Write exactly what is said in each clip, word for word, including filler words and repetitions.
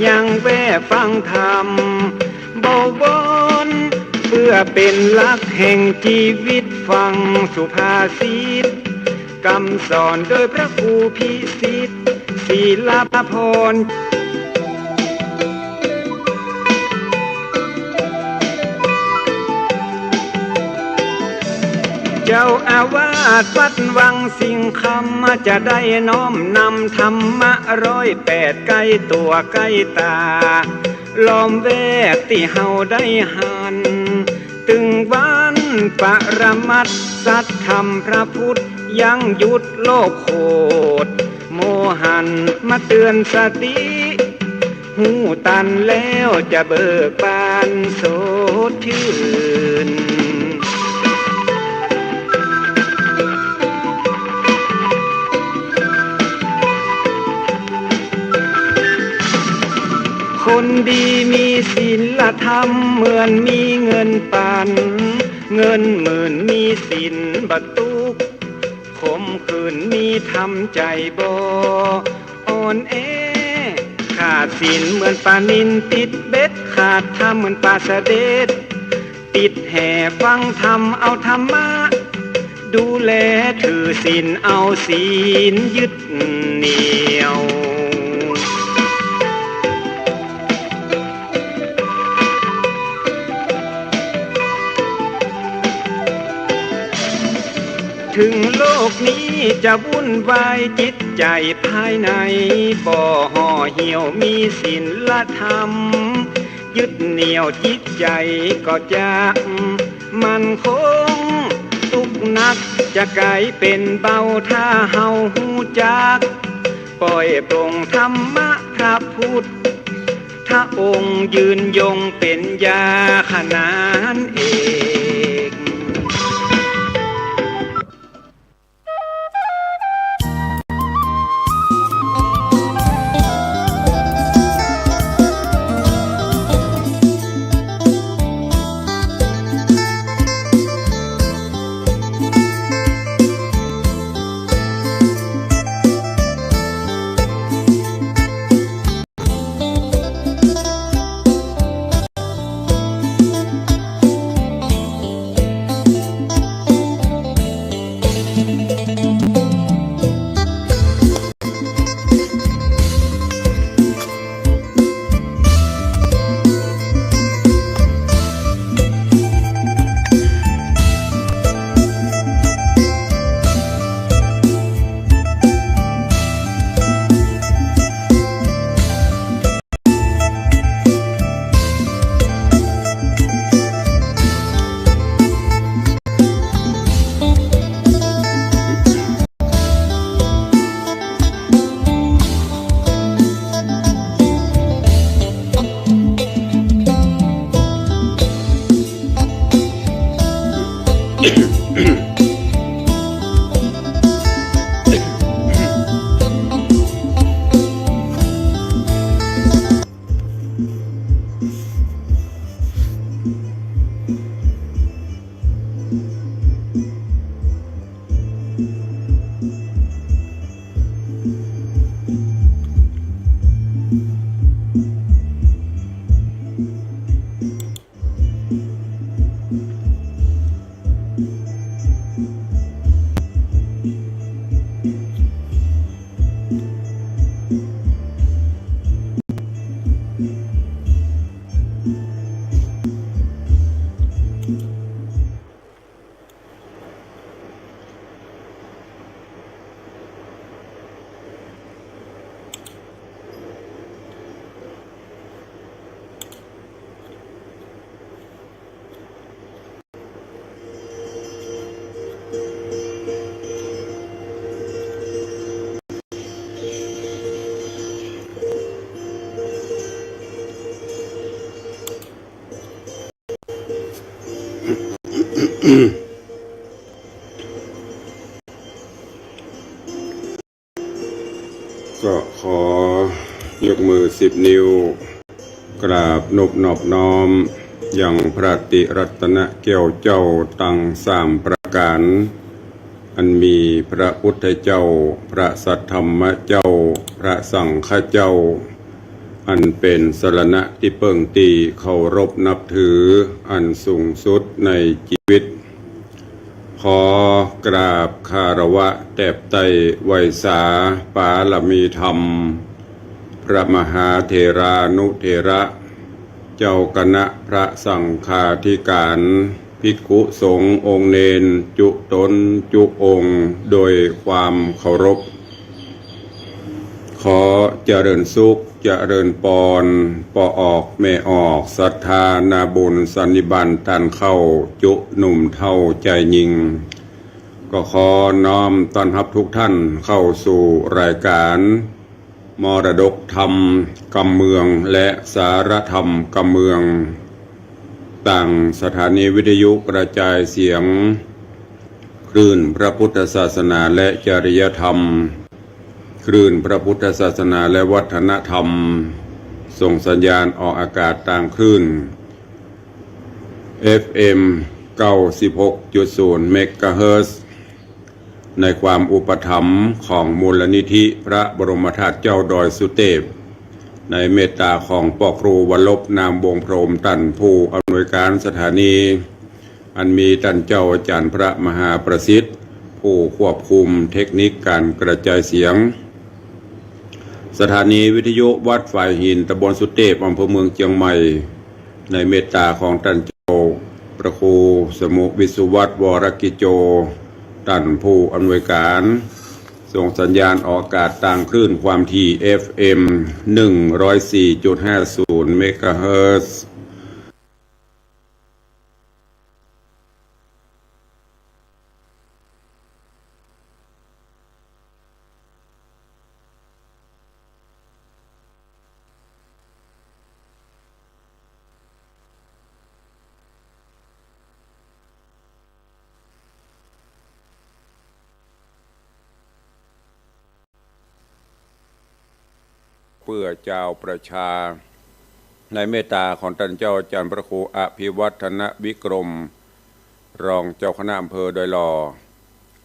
ยังแว่ฟังธรรมบวร เปื้อเป๋นหลักแห่งจีวิต ฟังสุภาษิต กำสอนโดยพระครูพิสิทธิ์ ศิลปพร เจ้าอาวาสวัดวังสิงห์คำ จะได้น้อมนำธรรมะร้อยแปด ใก้ตั๋วใก้ต๋า ล้อมแวดตี้เฮาได้หัน ตึงวันปรมัตถ์สัตย์ธรรมพระพุทธ ยั้งหยุดโลกโหดโมหัน มาเตือนสติ ฮู้ตันแล้วจะเบิกบานสดชื่น คนดีมีศีลธรรม เหมือนมีเงินปัน เงินหมื่นมีศีลบ่ตุ๊กข์ ขมขื่นมีธรรมใจ๋บ่อ่อนแอ ขาดศีลเหมือนป๋านิลติดเบ็ด ขาดธรรมเหมือนป๋าสะเด็ด ติดแห่ฟังธรรมเอาธรรมะ ดูแลถือศีลเอาศีลยึดเหนี่ยว ถึงโลกนี้จะวุ่นวาย จิตใจ๋ภายในบ่ห่อเหี่ยว มีศีลธรรม ยึดเหนี่ยวจิตใจ๋ก็จะมั่นคง ตุ๊กข์หนักจะก๋ายเป๋นเบา ถ้าเฮาฮู้จัก ปล่อยปลงธรรมะพระพุทธองค์ ยืนยงเป๋นยาขนานเอก ก็ขอยกมือสิบนิ้ว กราบนบนอบน้อม ยังพระติรัตนแก้วเจ้าตังสามประก๋าน อันมีพระพุทธเจ้า พระสัทธรรมเจ้า พระสังฆเจ้า อันเป๋นสรณะตี้เปิ้งตี้เคารพนับถืออันสูงสุดในจีวิต ขอกราบคารวะแตบไต้ไหว้สาปารมีธรรม พระมหาเถรานุเถระ เจ้าคณะพระสังฆาธิการ ภิกขุสงฆ์องค์เณรจุ๊ต๋นจุ๊องค์ โดยความเคารพ ขอเจริญสุข เจริญปอน ป้อออกแม่ออก ศรัทธานาบุญสันนิบาตต้านเข้า จุ๊หนุ่มเฒ่าจายญิง ก็ขอน้อมต้อนฮับทุกท่านเข้าสู่รายการ มรดกธรรมกำเมือง และสารธรรมกำเมือง ตางสถานีวิทยุกระจายเสียง คลื่นพระพุทธศาสนาและจริยธรรม คลื่นพระพุทธศาสนาและวัฒนธรรม ส่งสัญญาณออกอากาศตางคลื่น เอฟเอ็ม เก้าสิบหกจุดศูนย์ เมกะเฮิรตซ์ ในความอุปถัมภ์ของมูลนิธิพระบรมธาตุเจ้าดอยสุเตพ ในเมตตาของป้อครูวรรณรบ นามวงศ์พรหม ต้านผู้อำนวยการสถานี อันมีต้านเจ้าอาจารย์พระมหาประสิทธิ์ ผู้ควบคุมเทคนิคการกระจายเสียง สถานีวิทยุวัดฝายหิน ตำบลสุเตพ อำเภอเมืองเจียงใหม่ ในเมตตาของต้านเจ้าพระครูสมุห์วิสุวัฒน์ วรกิจโจ ต้านผู้อำนวยการ ส่งสัญญาณออกอากาศตางคลื่นความถี่ เอฟเอ็ม หนึ่งร้อยสี่จุดห้าศูนย์ เมกะเฮิรตซ์ เปื้อจาวประชา ในเมตตาของต้านเจ้าอาจารย์พระครูอภิวัฒนวิกรม รองเจ้าคณะอำเภอดอยหล่อ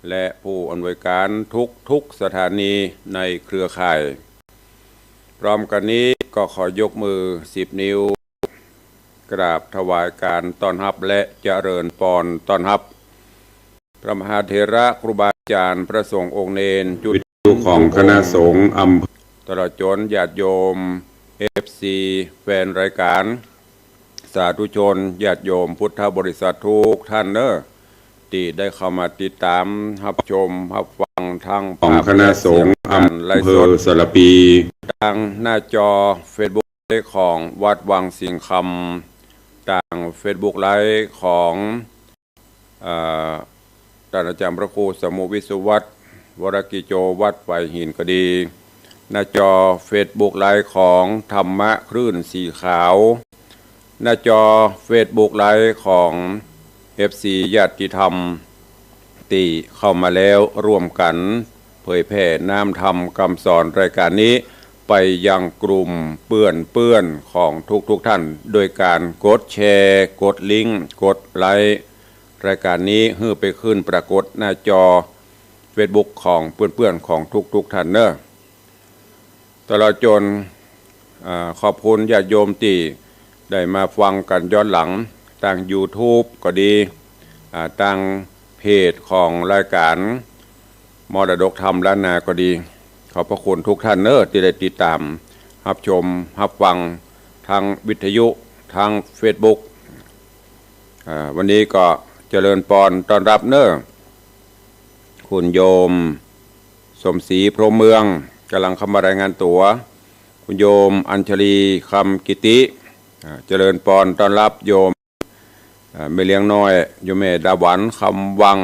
และผู้อำนวยการทุกๆสถานีในเครือข่าย พร้อมกั๋นนี้ก็ขอยกมือสิบนิ้ว กราบถวายการต้อนฮับและเจริญปอนต้อนฮับ พระมหาเถระครูบาอาจารย์พระสงฆ์องค์เณรจุ๊ต๋นจุ๊องค์ ของคณะสงฆ์อำเภอ ตลอดจ๋นญาติโยม เอฟซี แฟนรายการ สาธุชน ญาติโยมพุทธบริษัททุกท่านเน่อ ตี้ได้เข้ามาติดต๋ามฮับชมฮับฟังตางภาพ ของคณะสงฆ์ และเสียงการไลฟ์สด อำเภอสารภี ตางหน้าจอเฟซบุ๊กไลฟ์ของวัดวังสิงห์คำ ตางเฟซบุ๊กไลฟ์ของ เอ่อ ต้านอาจารย์พระครูสมุห์วิสุวัฒน์ วรกิจโจ วัดฝายหินก็ดี หน้าจอเฟซบุ๊กไลฟ์ของธรรมะคลื่นสีขาว หน้าจอเฟซบุ๊กไลฟ์ของเอฟซีญาติธรรม ตี้เข้ามาแล้วร่วมกั๋นเผยแผ่น้ำธรรมกำสอนรายการนี้ ไปยังกลุ่มเปื้อนๆของทุกๆท่าน โดยการกดแชร์ กดลิงก์ กดไลก์รายการนี้ หื้อไปขึ้นปรากฏหน้าจอเฟซบุ๊กของเปื้อนๆของทุกๆท่านเน่อ ตลอดจ๋น อ่า ขอบคุณญาติโยมตี้ได้มาฟังกั๋นย้อนหลัง ตางยูทูบก็ดี อ่า ตางเพจของรายการมรดกธรรมล้านนาก็ดี ขอบพระคุณทุกท่านเน่อ ตี้ได้ติดต๋ามฮับชมฮับฟังตางวิทยุ ตางเฟซบุ๊ก อ่า วันนี้ก็เจริญปอนต้อนฮับเน่อ คุณโยม สมศรี พรหมเมือง ก่ำลังเข้ามารายงานตั๋ว คุณโยม อัญชลี คำกิติ อ่า เจริญปอนต้อนฮับโยม อ่า แม่เลี้ยงน้อย โยมแม่ดาหวัน คำวัง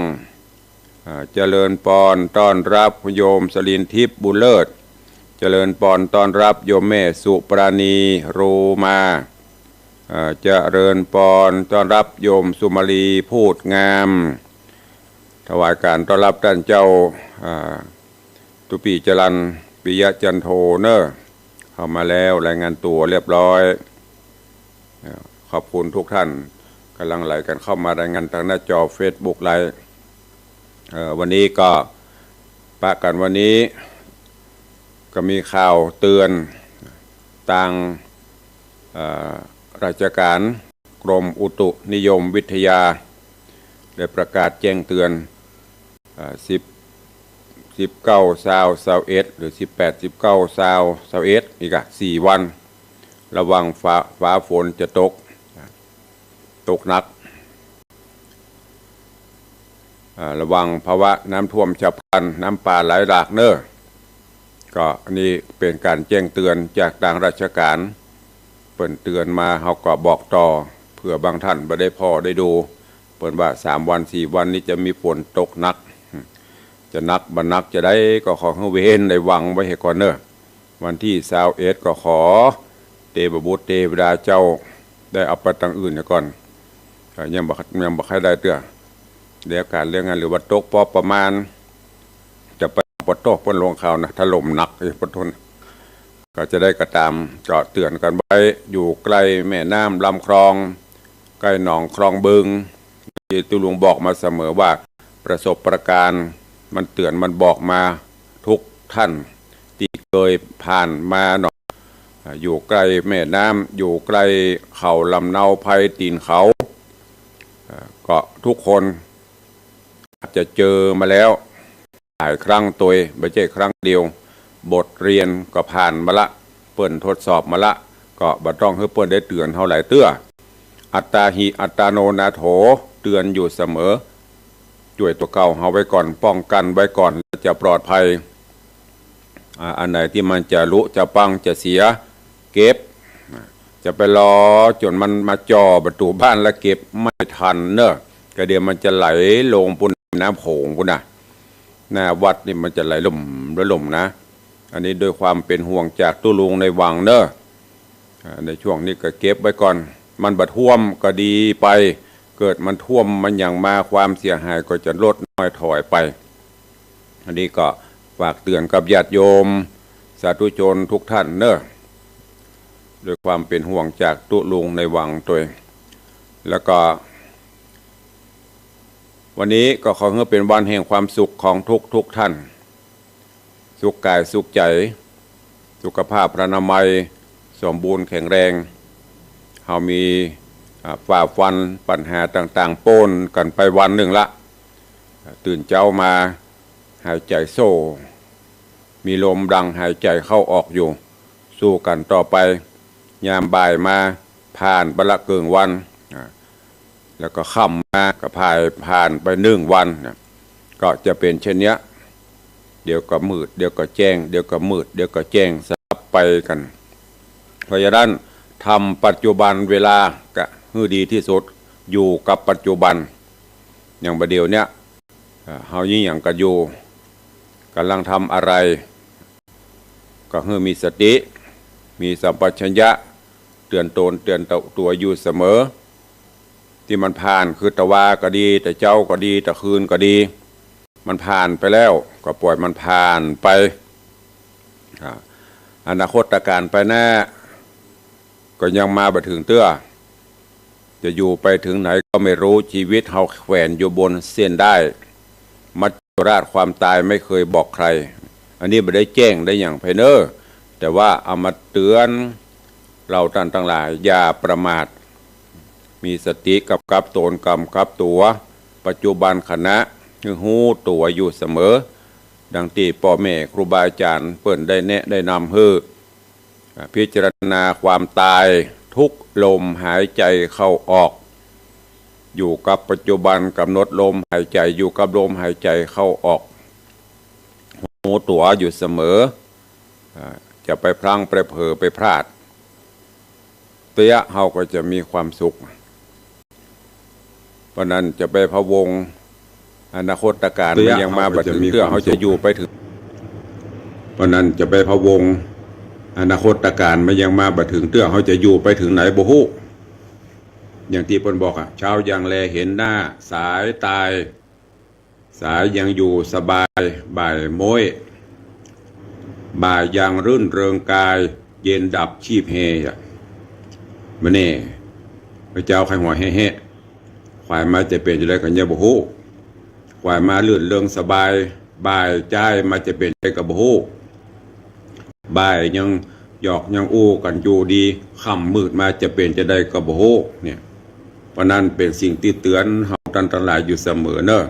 อ่า เจริญปอนต้อนฮับคุณโยม สลินทิพย์ บุญเลิศ เจริญปอนต้อนฮับโยมแม่ สุปราณี โรมา อ่า เจริญปอนต้อนฮับโยม สุมาลี พูดงาม ถวายการต้อนฮับต้านเจ้า อ่า ตุปี๋จรัญ ปิยะจันโท เน่อ เข้ามาแล้ว รายงานตั๋วเรียบร้อย อ่า ขอบคุณทุกท่าน ก่ำลังไหลกั๋นเข้ามารายงานตางหน้าจอเฟซบุ๊กไลฟ์ เอ่อ วันนี้ก็ปะกั๋นวันนี้ ก็มีข่าวเตือน ตาง เอ่อ ราชการกรมอุตุนิยมวิทยา ได้ประกาศแจ้งเตือน เอ่อ สิบ สิบเก้า ซาว ซาวเอ็ด หรือ สิบแปด สิบเก้า ซาว ซาวเอ็ด อีกอะ สี่วัน ระวังฟ้า ฟ้าฝนจะตก ตกหนัก อ่า ระวังภาวะน้ำท่วมฉับพลัน น้ำป่าไหลหลากเน้อ ก็อันนี้เป๋นก๋านแจ้งเตือนจากตางราชการ เปิ้นเตือนมา เฮาก็บอกต่อ เผื่อบางท่านบ่ได้ผ่อได้ดู เปิ้นว่าสามวันสี่วันนี้จะมีฝนตกหนัก จะหนักบ่หนักจะใดก็ขอหื้อเว้นได้หวังไว้เหียก่อนเน้อ วันตี้ซาวเอ็ดก็ขอเตวบุตรเตวดาเจ้าได้เอาไปตางอื่นเหียก่อน เอ่อ ยังบ่ ยังบ่ใค่ได้เตื้อ แล้วก๋านเรื่องงานหรือว่าตกปอประมาณ จะไปปอตกเปิ้นลงข่าวนะ ถล่มหนัก เอ้ย ปอตน ก็จะได้ก็ต๋าม ก็เตือนกั๋นไว้ อยู่ใก้แม่น้ำลำคลอง ใก้หนองคลองบึง ตี้ตุ๊ลุงบอกมาเสมอว่าประสบการณ์มันเตือนมันบอกมาทุกท่านตี้เกยผ่านมาเนาะ อ่า อยู่ใก้แม่น้ำ อยู่ใก้เขาลำเนาไพรตี๋นเขา อ่า ก็ทุกคนอาจจะเจอมาแล้ว หลายครั้งตวย บ่ใจ้ครั้งเดียว บทเรียนก็ผ่านมาละ เปิ้นทดสอบมาละ ก็บ่ต้องหื้อเปิ้นได้เตือนเฮาหลายเตื้อ อัตตาหิอัตตาโนนาโถ เตือนอยู่เสมอ จ้วยตั๋วเก่าเฮาไว้ก่อน ป้องกั๋นไว้ก่อน แล้วจะปลอดภัย อ่า อันไหนตี้มันจะหลุจะปังจะเสีย เก็บ อ่า จะไปรอจ๋นมันมาจ่อประตู๋บ้านแล้วเก็บไม่ทันเน้อ ก็เดี๋ยวมันจะไหลลงปุ้นน้ำโขงปุ้นนะ หน้าวัดนี่มันจะไหลลุ่มไหลลุ่มนะ อันนี้ด้วยความเป๋นห่วงจากตุ๊ลุงในวังเน้อ อ่า ในช่วงนี้ก็เก็บไว้ก่อน มันบ่ท่วมก็ดีไป เกิดมันท่วมมันหยังมา ความเสียหายก็จะลดน้อยถอยไป อันนี้ก็ฝากเตือนกับญาติโยมสาธุชนทุกท่านเน้อ ด้วยความเป๋นห่วงจากตุ๊ลุงในวังตวย แล้วก็ วันนี้ก็ขอหื้อเป๋นวันแห่งความสุขของทุกๆ ท่าน สุขก๋ายสุขใจ๋ สุขภาพพรรณนามัยสมบูรณ์แข็งแรง เฮามี อ่า ฝ่าฟันปัญหาต่างๆ ป๊นกั๋นไปวันนึ่งละ ตื่นเจ๊ามาหายใจ๋โซ่ มีลมดังหายใจ๋เข้าออกอยู่ สู้กั๋นต่อไป ยามบ่ายมาผ่านไปละเกิ่งวัน อ่า แล้วก็ค่ำมาก็ผ่าน ผ่านไปนึ่งวันนะ ก็จะเป๋นเช่นเนี้ย เดี๋ยวก็มืด เดี๋ยวก็แจ้ง เดี๋ยวก็มืด เดี๋ยวก็แจ้ง สลับไปกั๋น เพราะฉะนั้นทำปัจจุบันเวลาก็หื้อดีตี้สุด อยู่กับปัจจุบัน อย่างบ่าเดี่ยวเนี้ย เอ่อ เฮาเยียะหยังกั๋นอยู่ ก๋ำลังทำอะไร ก็หื้อมีสติ มีสัมปชัญญะ เตือนตนเตือนตั๋วอยู่เสมอ ตี้มันผ่าน คือตะวาก็ดี ตะเจ๊าก็ดี ตะคืนก็ดี มันผ่านไปแล้ว ก็ป่อยมันผ่านไป อ่า อนาคตก๋านไปหน้า ก็ยังมาบ่เถิงเตื้อ จะอยู่ไปเถิงไหนก็ไม่รู้ ชีวิตเฮาแขวนอยู่บนเส้นด้าย มัจจุราชความตายไม่เคยบอกใคร อันนี้บ่ได้แจ้งได้หยังไผเน้อ แต่ว่าเอามาเตือนเฮาต้านตังหลาย อย่าประมาท มีสติกำกับตนกำกับตั๋ว ปัจจุบันขณะ หื้อฮู้ตั๋วอยู่เสมอ ดังตี้ป้อแม่ครูบาอาจ๋ารย์เปิ้นได้แนะได้นำหื้อ อ่า พิจารณาความตายทุกลมหายใจ๋เข้าออก อยู่กับปัจจุบัน กำหนดลมหายใจ๋ อยู่กับลมหายใจ๋เข้าออก ฮู้ตั๋วอยู่เสมอ อ่า จะไปพลั้งไปเผลอไปพลาด เตื้อเฮาก็จะมีความสุข เพราะนั้นจะไปพะวงอนาคตก๋าน เตื้อ มันยังมาบ่เถิงเตื้อ เฮาจะอยู่ไปเถิง เพราะนั้นจะไปพะวงอนาคตก๋าน มันยังมาบ่เถิงเตื้อ เฮาจะอยู่ไปเถิงไหนบ่ฮู้ อย่างตี้เปิ้นบอกอะ เช้ายังแลเห็นหน้า สายตาย สายยังอยู่สบาย บ่ายโม้ย บ่ายยังรื่นเริงกาย เย็นดับชีพเฮอะ มื้อนี้พระเจ้าใค่หัวแฮะๆ ขวายมาจะเป๋นจะใดก็ยังบ่ฮู้ ขวายมารื่นเริงสบาย บ่ายจ้ายมาจะเป๋นจะใดก็บ่ฮู้ บ่ายยัง หยอกยังอู้กั๋นอยู่ดี ค่ำมืดมาจะเป๋นจาใดก็บ่ฮู้เนี่ย เพราะนั้นเป๋นสิ่งตี้เตื๋อนเฮาต้านตังหลายอยู่เสมอเน่อ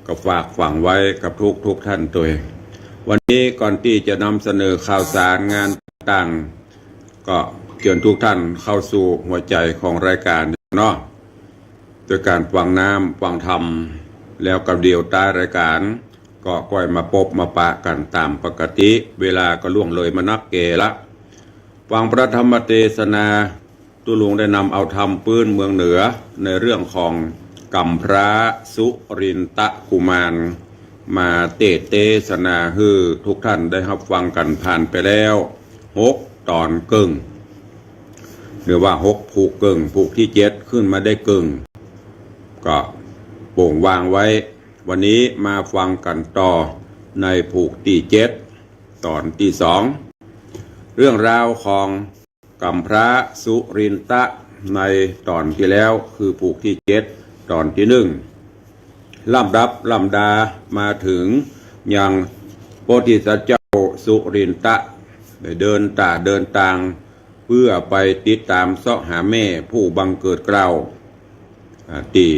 ก็ฝากฝังไว้กับทุกๆ ท่านตวย วันนี้ก่อนตี้จะนำเสนอข่าวสารงานต่างๆ ก็เจิญทุกท่านเข้าสู่หัวใจ๋ของรายก๋านเนาะ โดยก๋านฟังน้ำฟังธรรม แล้วก็เดี่ยวต๊ายรายก๋าน ก็ก้อยมาปบมาปะกั๋นต๋ามปกติ เวลาก็ล่วงเลยมานักแก่ละ ฟังพระธรรมเตสนา ตุ๊ลุงได้นำเอาธรรมปื๊นเมืองเหนือ ในเรื่องของก๋ำพร้าสุรินทกุมาร มาเตสน์เตสนาหื้อทุกท่านได้ฮับฟังกั๋นผ่านไปแล้ว หกต๋อนเกิ่ง หรือว่าหกผูกเกิ่ง ผูกตี้เจ็ดขึ้นมาได้เกิ่ง ก็โป่งวางไว้ วันนี้มาฟังกั๋นต่อในผูกตี้เจ็ด ต๋อนตี้สอง เรื่องราวของก๋ำพร้าสุรินทะในต๋อนตี้แล้ว คือผูกตี้เจ็ด ต๋อนตี้หนึ่ง ลำดับลำดามาเถิงยังโพธิสัตว์เจ้าสุรินทะ ได้เดินต๋าเดินตาง เปื้อไปติดต๋ามเซาะหาแม่ผู้บังเกิดเกล้า อ่า ตี้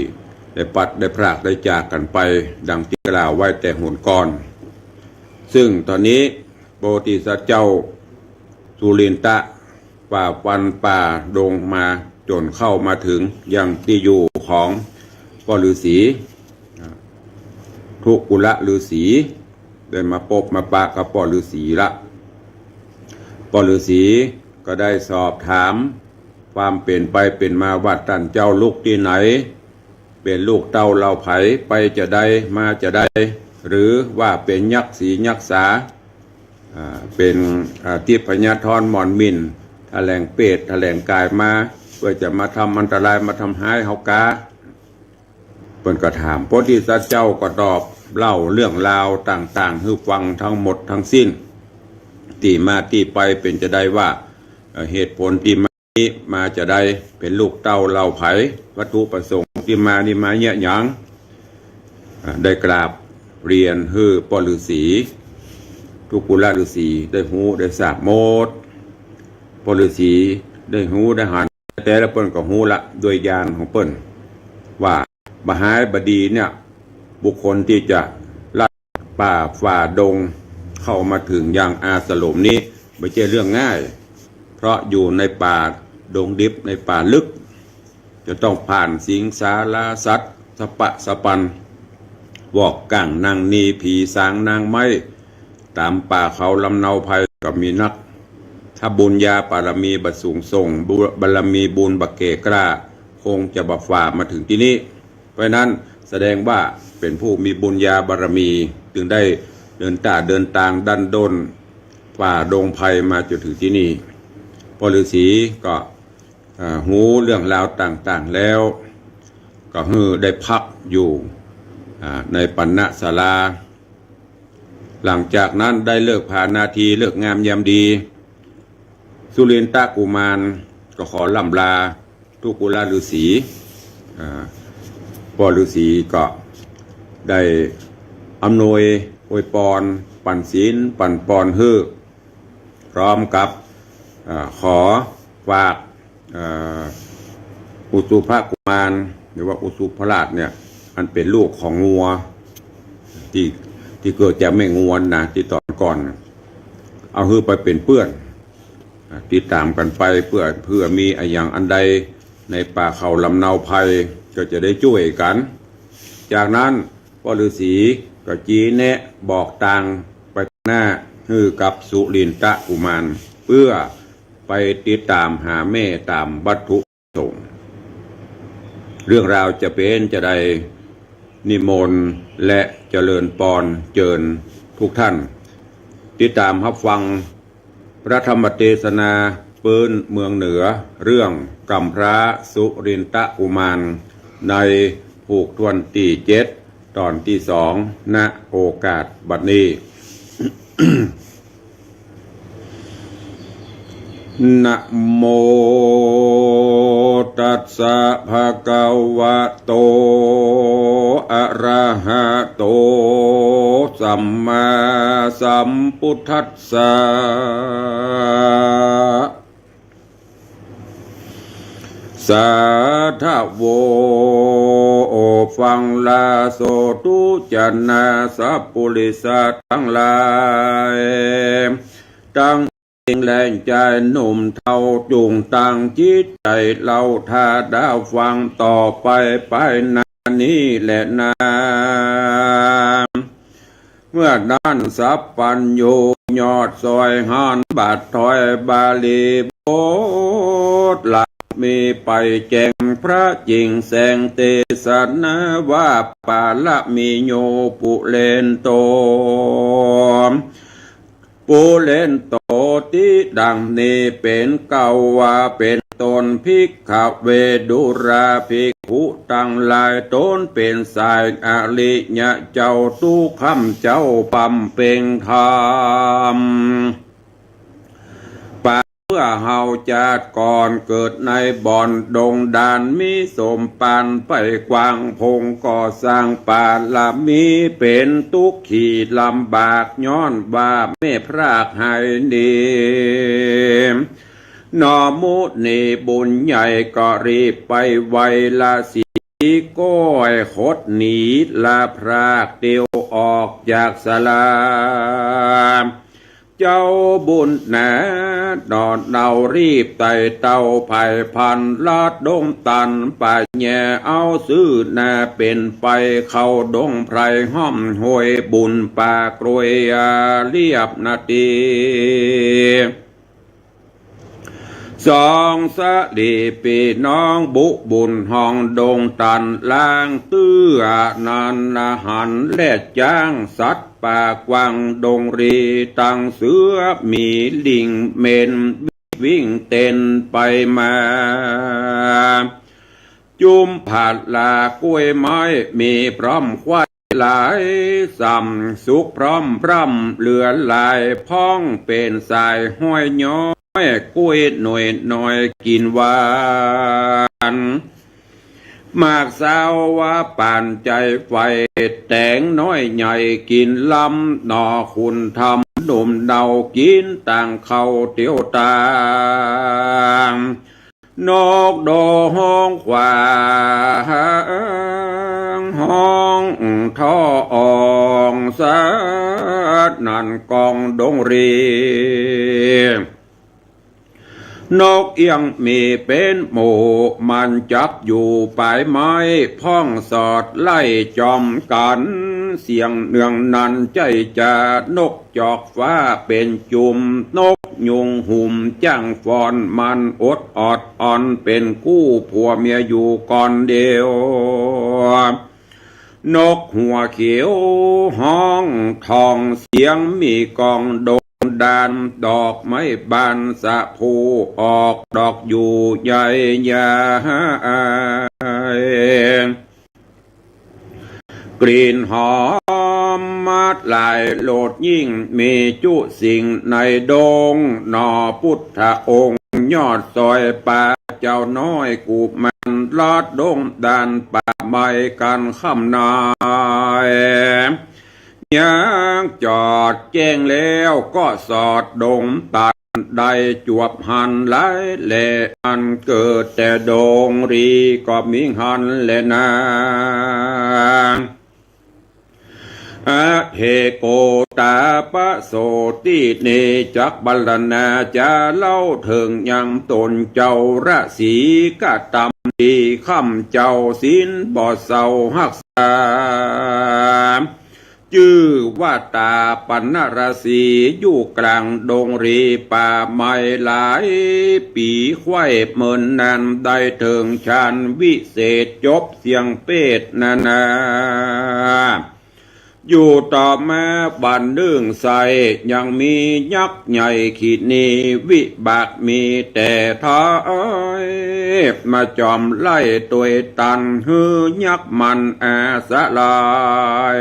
ได้ปลัดได้พรากได้จากกั๋นไป ดังตี้กล่าวไว้แต่หนก่อน ซึ่งต๋อนนี้โพธิสัตว์เจ้าสุรินทะฝ่าฟันป่าดงมาจ๋นเข้ามาเถิงยังตี้อยู่ของป้อฤๅษี อ่า ทุกุลฤๅษี ได้มาปบมาปะกับป้อฤๅษีละ ป้อฤๅษีก็ได้สอบถามความเป๋นไปเป๋นมาว่าต้านเจ้าลุกตี้ไหน เป๋นลูกเต้าเหล่าใผ ไปจาใดมาจาใด หรือว่าเป๋นยักษ์สียักษ์สา อ่า เป๋น อ่า ทิพยธรหมอนหมิ่น แถลงเปรตแถลงก๋ายมา เปื้อจะมาทำอันตรายมาทำฮ้ายเฮากา เปิ้นก็ถาม โพธิสัตว์เจ้าก็ตอบเล่าเรื่องราวต่างๆ หื้อฟังทั้งหมดทั้งสิ้น ตี้มาตี้ไปเป๋นจาใดว่า เอ่อ เหตุผลตี้มานี้มาจาใด เป๋นลูกเต้าเหล่าใผ วัตถุประสงค์ตี้มานี้มาเยียะหยัง อ่า ได้กราบเรียนหื้อป้อฤๅษี ทุกุลฤๅษีได้ฮู้ได้ทราบหมด ป้อฤๅษีได้ฮู้ได้หัน แต่ละเปิ้นก็ฮู้ละ ด้วยญาณของเปิ้น ว่าบ่ฮ้ายบ่ดีเนี่ย บุคคลตี้จะลัดป่าฝ่าดงเข้ามาเถิงยังอาสรมนี้ บ่ใจ้เรื่องง่าย เพราะอยู่ในป่าดงดิบในป่าลึก จะต้องผ่านสิงสาราสัตว์สะปะสะปัน วอกก้างนางนี ผีสางนางไม้ ต๋ามป่าเขาลำเนาไพรก็มีนัก ถ้าบุญญาบารมีบ่สูงส่ง บุ บารมีบุญบ่แก่กล้า คงจะบ่ฝ่ามาเถิงตี้นี้ เพราะฉะนั้นแสดงว่าเป๋นผู้มีบุญญาบารมี จึงได้เดินต๋าเดินตางดั้นด้นฝ่าดงไพรมาจ๋นเถิงตี้นี้ ป้อฤๅษีก็ อ่า ฮู้เรื่องราวต่างๆ แล้ว ก็หื้อได้พักอยู่ อ่า ในปัณณศาลา หลังจากนั้นได้ฤกษ์ผานาที ฤกษ์งามยามดี สุรินทกุมารก็ขอล่ำลาทุกุลฤๅษี อ่า ป้อฤๅษีก็ได้อำนวยอวยปอน ปั๋นศีลปั๋นปอนหื้อ พร้อมกับ อ่า ขอฝาก อ่า อุสุภกุมาร หรือว่าอุสุภราชเนี่ย อันเป๋นลูกของงัว ตี้ ตี้เกิดจากแม่งัวนะ ตี้ต๋อนก่อน เอาหื้อไปเป๋นเปื้อน อ่า ติดต๋ามกั๋นไป เปื้อ เปื้อมีอะหยังอันใดในป่าเขาลำเนาไพร ก็จะได้จ้วยกั๋น จากนั้นป้อฤๅษีก็จี๊แนะบอกตางไปหน้าหื้อกับสุรินทกุมาร เปื้อไปติดต๋ามหาแม่ต๋ามวัตถุประสงค์ เรื่องราวจะเป๋นจาใด นิมนต์และเจริญปอนเจิญทุกท่าน ติดต๋ามฮับฟังพระธรรมเตสนาปื๊นเมืองเหนือ เรื่องก๋ำพร้าสุรินทกุมาร ในผูกถ้วนตี้เจ็ด ต๋อนตี้สอง ณ โอกาสบัดนี้ นะโมตัสสะภะคะวะโต อะระหะโต สัมมาสัมพุทธัสสะ สาธะโว ฟังลาโสตุจนาสัพปุริสะตังหลาย ตัง หญิงและจายหนุ่มเฒ่า จุ่งตั้งจิตใจ๋เล่าถ้าดาฟังต่อไป ไปหน้านี้แลนา เมื่อนั้นสัพพัญญูยอดซอยหันบาทถอยบาลีบทหลักมีไปแจ้งพระจิ่งแสงเตสนาว่า ปารมีโยปุเรนโต ปุเรนโต ติดังนี้เป๋นเก้าว่าเป๋นต้น ภิกขะเวดุราภิกขุตังหลาย ตนเป๋นสายอริยะเจ้า ตุ๊กข้ำเจ้าบำเพ็งธรรม ปาเปื้อเฮาจาติก่อนเกิดในบ่อนดงดาน มีสมภารไปกว้าง พงก่อสร้างปารมี เป๋นตุ๊กขีลำบาก ย้อนว่าแม่พรากหายหนี นอมุนีบุญใหญ่ก็รีบไปไว ราศีก้อยขดหนีลาพรากเตียวออกจากศาลา เจ้าบุญหนา หนอเนารีบไต่เต้าไผ่พันลัดดงตัน ป่าแย่เอาซื่อหน้าเป๋นไป เข้าดงไพรห้อมห้วยบุญป่ากรวยเรียบนาตี สองสะหลีปี้น้องบุบุญห้องดงตันล้างเตื้อ นันนาหันและจ๊างสัตว์ป่ากว้างดงรี ตังเสือหมีลิงเหม็นวิ่งเต้นไปมา จุมผาลากล้วยไม้มีพร้อมควายหลาย ส่ำสุกพร้อมพร่ำเหลือหลาย พ่องเป๋นสายห้อยย้อย กล้วยหน่วยน้อยกิ๋นหวาน หมากซาวว่าปานใจ๋ใฝ่ แต๋งน้อยใหญ่กิ๋นล้ำ หน่อขุนทำหนุ่มเนากิ๋นต่างเข้าเตียวตาง นกโดฮ้องขวางฮ้องท่ออ่องสัตว์นั่นกองดงรี นกเอี้ยงมีเป๋นหมู่ มันจับอยู่ป๋ายไม้ พ่องสอดไล่จอมกั๋น เสียงเนืองนั้นใจ้จา นกจอกฟ้าเป๋นจุม นกยุงหุมจ้างฟ้อน มันอดออดอ่อนเป๋นกู้ ผัวเมียอยู่ก่อนเดียว นกหัวเขียวฮ้องทอง เสียงมีก้องดงดาน ดอกไม้บานสะพรูออกดอกอยู่ใหญ่ใหญ่ กลิ่นหอมมาดหลายโลดยิ่ง มีจุสิ่งในดง หน่อพุทธองค์ยอดซอยป่า เจ้าน้อยกุมารลัดดงดานป่าไม้กั๋นค่ำนาย ยังจอดแจ้งแล้วก็สอดดงตัน ได้จวบหันหลายแล อันเกิดแต่ดงรีก็มีหันแลนา อเถโกตาปโสติ นี้จักบรรณนาจาเล่าเถิงยังต๋นเจ้าราศี กระตำดีค่ำเจ้าศีลบ่เศร้าฮักษา จื้อว่าตาปนราศี อยู่กลางดงรีป่าไม้หลาย ปีใคว่เมินนาน ได้เถิงฌานวิเศษ จบเสี้ยงเปรตนานา อยู่ต่อมาบั้นนึ่งใส่ ยังมียักษ์ใหญ่ขีนีวิบากมีแต่ท้าย มาจอมไล่ตวยตัน หื้อยักษ์มันอาสลาย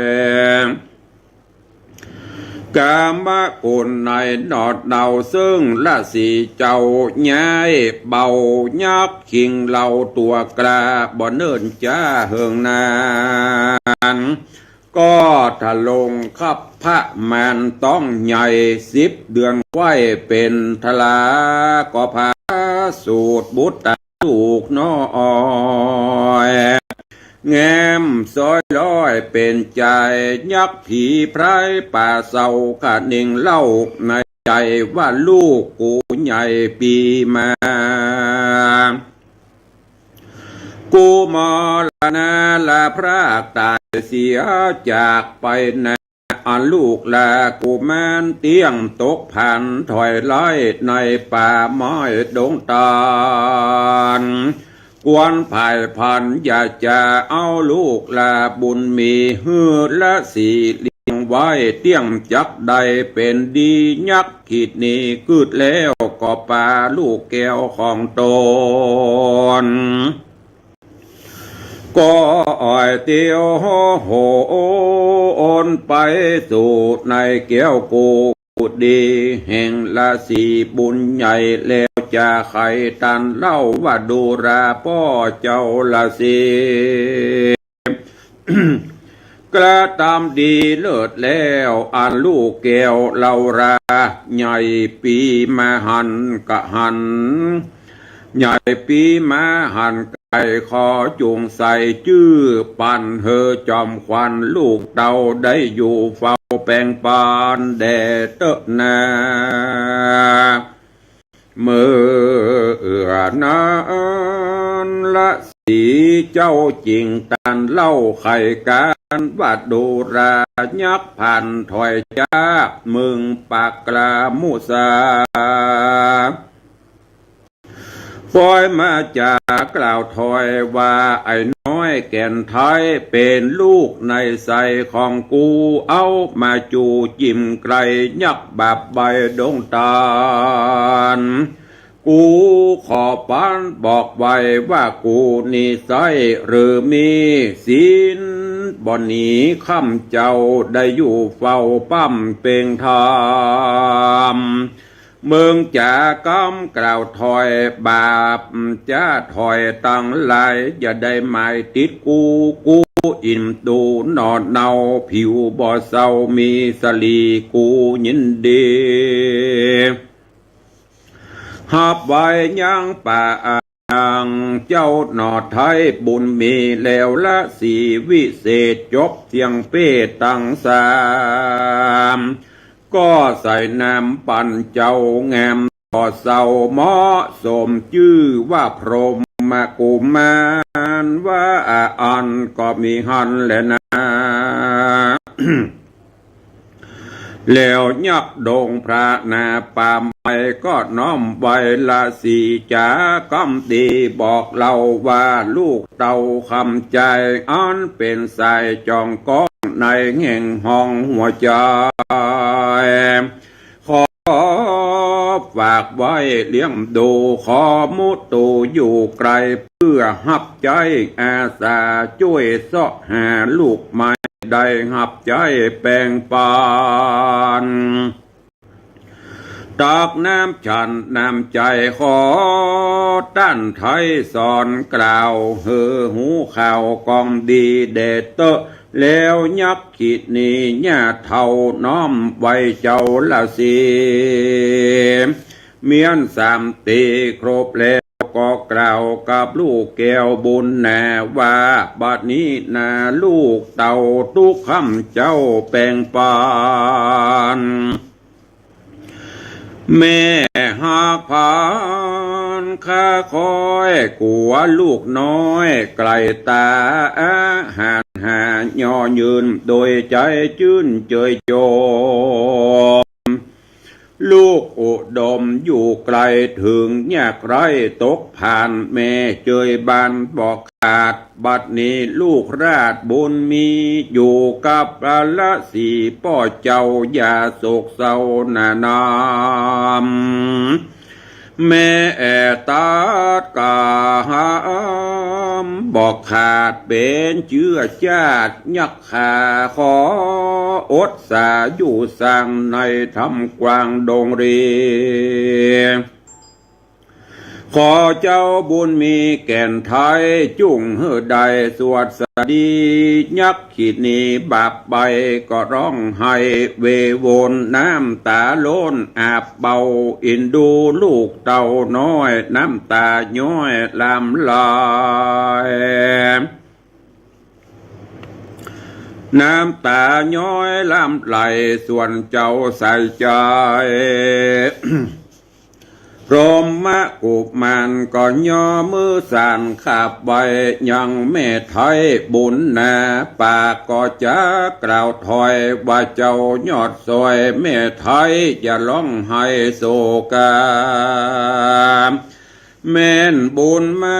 กามกุลในหนอดเนา ซึ่งราศีเจ้าย้ายเบายักษ์คิงเหล่าตั๋วกล้า บ่เนิ่นจ๊าเหิงนาน ก็ทรงคับพระมารต๊องใหญ่ สิบเดือนไว้เป๋นทารา ก็ผาสูติบุตรลูกน้อย แง้มซ้อยร้อยเป๋นใจ๋ ยักษ์ผีพรายป่าเศร้า คะเน่งเล่าในใจ๋ว่า ลูกกูใหญ่ปี๋มา กูมรณะละพรากต๋ายเสียจากไปนา อันลูกลากุมารเตี้ยงตกผานถอยไล่ในป่าไม้ดงตาล ควรไพร่พันอยากจะเอาลูกลาบุญมีหื้อละสีเลี้ยงไว้ เตี้ยงจักได้เป๋นดี ยักษ์คิดนี้กึ๊ดแล้วก็ปาลูกแก้วของตน ก็อ้อยเตียวโหนไปสู่ในแก้วกูดี แห่งละสีบุญใหญ่ แล้วจะใค่ตันเล่าว่า ดูราป้อเจ้าละสี กระตำดีเลิศแล้ว อันลูกแก้วเล่ารา ใหญ่ปี๋มาหันกะหัน ใหญ่ปี๋มาหันไก่ ขอจุ่งใส่จื้อปัน หื้อจอมขวัญลูกเต้าได้อยู่เฝ้าแปงปานแด่เต๊อะนา เมื่อนั้นละสีเจ้าจิ่งตันเล่าใค่กั๋นว่า ดูรายักษ์ผานถอยจากเมืองปากกลามุสา ป้อยมาจากกล่าวถอยว่า ไอ้น้อยแก่นไทยเป๋นลูกในใสของกู เอามาจู๋จิ่มไกลยักษ์บาปใบดงตาล กูขอปันบอกไว้ว่า กูนิสัยหรือมีศีลบ่หนีคำเจ้า ได้อยู่เฝ้าป้ำเป่งธรรม เมืองจ๋ากำกล่าวถอยบาป จะถอยตังหลาย อย่าได้หมายติดกู กูอิ่มตูหน่อเนาผิวบ่เศร้า มีสลีกูยินดี ฮับไว้ยังปางเจ้าหน่อไทยบุญมี แล้วละสีวิเศษจบเสียงเป้ตังสาม ก็ใส่น้ำปันเจ้างามต่อเศร้า เหมาะสมจื้อว่าพรหมกุมาร ว่าอันก็มีหันแลนา แล้วยักษ์ดงพระนาป่าไม้ก็น้อมไหว้ละสีจ๋ากำดี บอกเล่าว่า ลูกเต้าคำใจ๋ อันเป๋นสายจองก้องในแห่งห้องหัวใจ๋ ขอฝากไว้เลี้ยงดู ขอมุตูอยู่ไกล เพื่อฮับใจ๊อาสาจ้วยเซาะหาลูกไม้ ได้ฮับใจ๊แปงปัน ตักน้ำฉันน้ำใจ๋ ขอต้านไทยสอนกล่าว หื้อฮู้ข่าวกองดีแด่เต๊อะ แล้วยักษ์คิดนี้ญาติเฒ่าน้อมไหว้เจ้าละสี เมี้ยนสามตีครบแล้ว ก็กล่าวกับลูกแก้วบุญนาว่า บัดนี้นาลูกเต้าตุ๊กคำเจ้าแปงปัน แม่ฮักพันข้าคอยกั๋วลูกน้อยไก๋ต๋า อาหารหาย่อยืน โดยใจ๋จื้นเจยโยม ลูกอุดมอยู่ไกลเถิงยากไร้ตกผาน แม่เจยบานบอกขาด บัดนี้ลูกราชบุญมีอยู่กับพระละสีป้อเจ้าอย่าโศกเศร้าหน้านำ แม่แอ่ตัดกำบอกขาดเป๋นเจื้อจาติยักษ์ ข้าขออดสาอยู่สังในถ้ำกว้างดงรี ขอเจ้าบุญมีแก่นไทย จุ่งหื้อได้สวัสดี ยักขินีบาปไปก็ร้องไห้ เววนน้ำต๋าล้นอาบเบา อินดูลูกเต้าน้อย น้ำต๋าย้อยหลั่งไหล น้ำต๋าย้อยหลั่งไหล ส่วนเจ้าใส่ใจ๋ พรหมกุมารก็ย่อมือสานขาบไหว้ ยังแม่ไทยบุญนา ปากก็จะกล่าวถอย ว่าเจ้ายอดซอยแม่ไทย อย่าร้องไห้โศกา แม่นบุญมา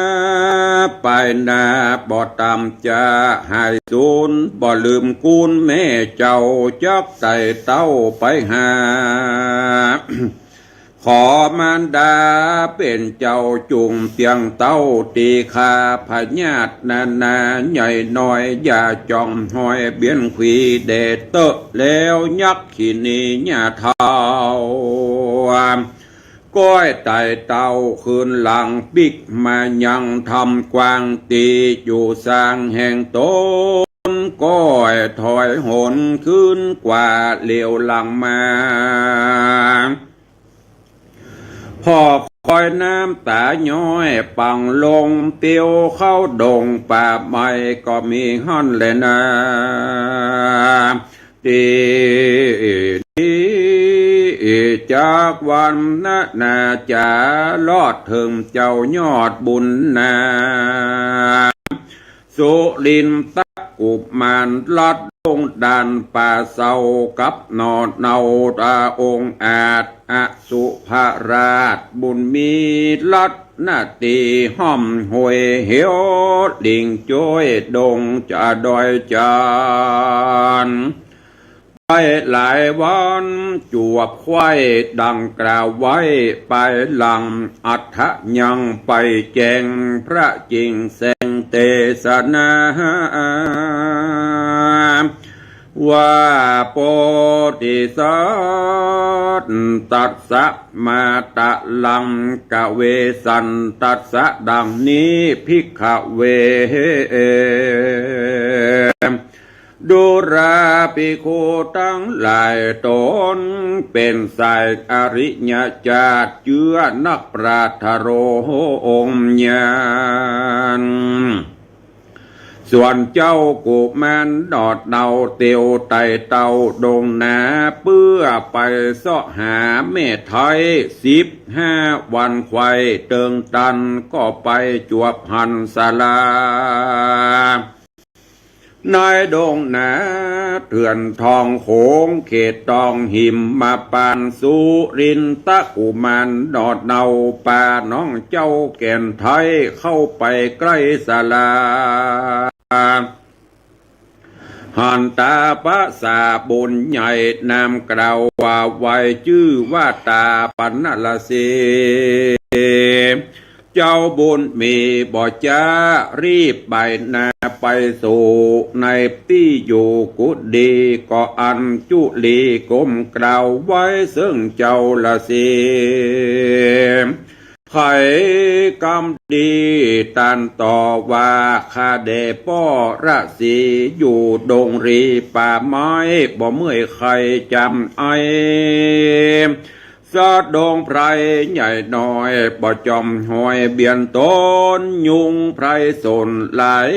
ปายหน้า บ่ต่ำจะหายสูญ บ่ลืมคุณแม่เจ้า จักไต่เต้าไปหา ขอมารดาเป๋นเจ้าจุ่งเตียงเต้า ตีฆ่าพยาธินานาใหญ่น้อย อย่าจ่องหอยเบียนขวีแด่เต๊อะ แล้วยักขินีย่าเฒ่า ก้อยไต่เต้าคืนหลังปิ๊กมายังถ้ำกว้าง ตี้อยู่สร้างแห่งต๋น ก้อยถอยหนคืนกว่าเหลียวหลังมา พอคอยน้ำต๋าย้อยปังลง เตียวเข้าดงป่าไม้ก็มีหั้นแลนา ตี้นี้จักวันนานาจ๋า รอดเถิงเจ้ายอดบุญนา สุรินทกุมารลัดลงด่านป่าเศร้า กับหน่อเนาต๋าองอาจ อสุภราชบุญมีลัดนาตี ห้อมห้วยเหวหลิงจ้อยดงจะดอยจาน ไปหลายวัน จวบไขว้ดังกล่าวไว้ ไปหลังอัฏฐยังไปแจ้ง พระจิ่งแสงเตสนา ว่า โพธิสัตว์ ตัสสะมาตะลัง กะเวสันตัสสะ ดังนี้ ภิกขะเว ดูราภิกขุตังหลาย ต๋นเป๋นสายอริยจาติ เจื้อนักปราชญ์ทะโลองค์ญาณ ส่วนเจ้ากุมารหน่อเนาเตียวไต่เต้าดงนา เปื้อไปเซาะหาแม่ไทย สิบห้าวันไขว่เติงตัน ก็ไปจวบหันสารา ในดงนาเถื่อนทองโขง เขตตองหิมมาปาน สุรินทกุมารหน่อเนา ปาน้องเจ้าแก่นไทย เข้าไปใก้สารา หันต๋าปะสาบุญใหญ่ นามกล่าวว่าไหว้ จื้อว่าต๋าปัณณรสี เจ้าบุญมีบ่จ๊า รีบไปนาไปสู่ ในตี้อยู่กุฏิ ก็อัญจุลีก้มกราบไหว้เซิ่งเจ้าฤๅษี ไขกำดีตรัสต่อว่า ข้าแด่ป้อฤๅษี อยู่ดงรีป่าไม้ บ่เมื่อยใค่จำไอ สะดงไพรใหญ่น้อย บ่จ่อมหอยเบียนต๋น ยุงไพรสนหลาย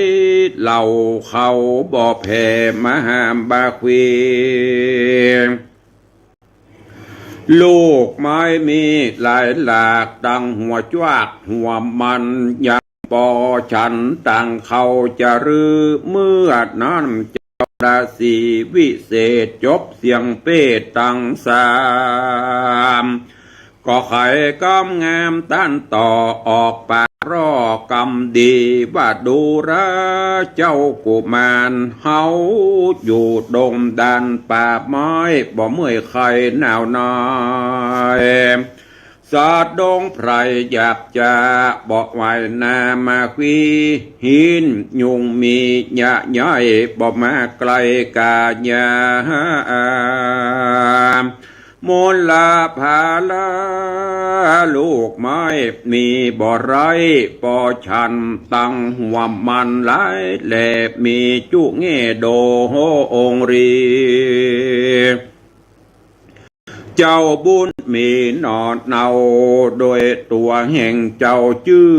เหล่า เขาบ่แผ่มาหาบาควี ลูกไม้มีหลายหลาก ตังหัวจวักหัวมัน ยังปอฉันตังเขาจะรื้อ เมื่อนั้นเจ้าฤๅษีวิเศษ จบเสียงเปตตังสาม ก็ไขกำงามตรัสต่อ ออกปากร่อกำดี ว่าดูราเจ้ากุมาร เฮาอยู่ดงด่านป่าไม้ บ่เมื่อยใค่หนาวหน่าย สะดงไพรอยากจะบ่ไหวนามาควี หินยุงมียะใหญ่ บ่มาใกล้กายา มลภาลาลูกไม้มีบ่ไร้ ปอฉันตังหัวมันหลาย และมีจุแง่โดองค์รี เจ้าบุญมีหน่อเนา โดยตั๋วแห่งเจ้าจื้อ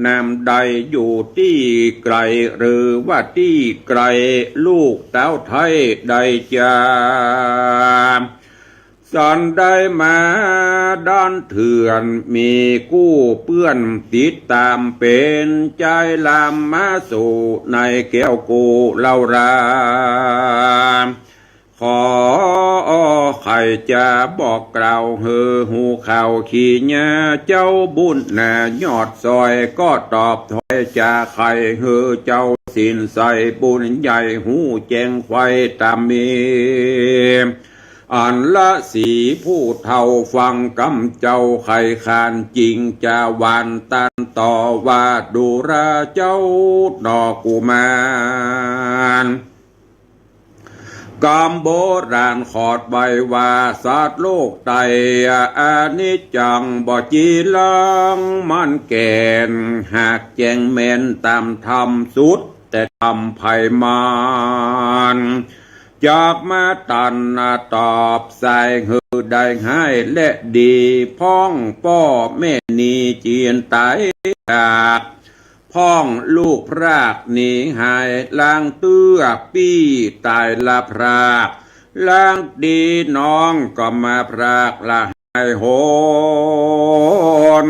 นำได้อยู่ตี้ไกล หรือว่าตี้ไกล ลูกเต้าไทยได้จา สันได้มาด้านเถื่อน มีกู้เปื้อนติดต๋ามเป๋น จายลามมาสู่ในแก้วกูเล่ารา ขอใค่จะบอกกล่าวหื้อฮู้ข่าวขี้เยียะ เจ้าบุญนายอดซอย ก็ตอบถ้อยจ๋าใค่หื้อเจ้าสินใส บุญใหญ่ฮู้แจ้งไขว้ต๋ามมี อันละสีผู้เฒ่าฟังกำเจ้า ใค่ขานจริงจะหวานตันต่อว่า ดูราเจ้าหน่อกุมาร กำโบราณขอดไว้ว่า สัตว์โลกไตอนิจจัง บ่จีรังมันแก่น หากแจ้งแม่นต๋ามธรรมสุด แต่ธรรมไพมาน จักมาตันตอบสายหื้อได้ฮ้ายและดี พ่องป้อแม่หนีจีนต๋ายจาก พ่องลูกพรากหนีหาย ลางเตื้อปี้ต๋ายละพราก ลางดีน้องก็มาพรากละหายโหน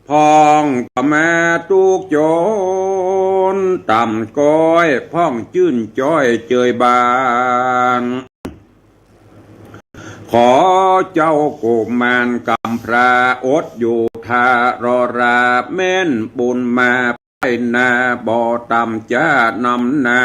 พ่องก็มาตุ๊กจนต่ำก้อย พ่องจื้นจ้อยเจยบาน ขอเจ้ากุมารกำพร้าอดอยู่ท่ารอรา แม่นบุญมาไปหน้าบ่ต่ำจ้านำหน้า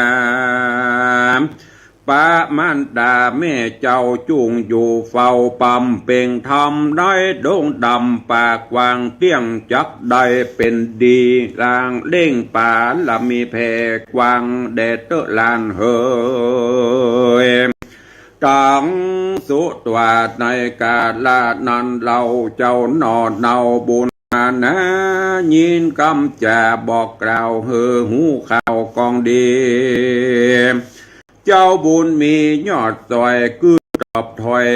ปะมารดาแม่เจ้าจุ่งอยู่เฝ้าบำเพ็งธรรม ในดงดำป่ากว้างเตี้ยง จักได้เป๋นดี ลางเล่งปารมีแผ่กว้าง แด่เต๊อะหลานเหย ตังสุตวาในกาละนั้น เล่าเจ้าหน่อเนาบุญมานา ยินกำจ๋าบอกกล่าวหื้อฮู้ข่าวกองดี เจ้าบุญมียอดซอย กื้อตอบถ้อย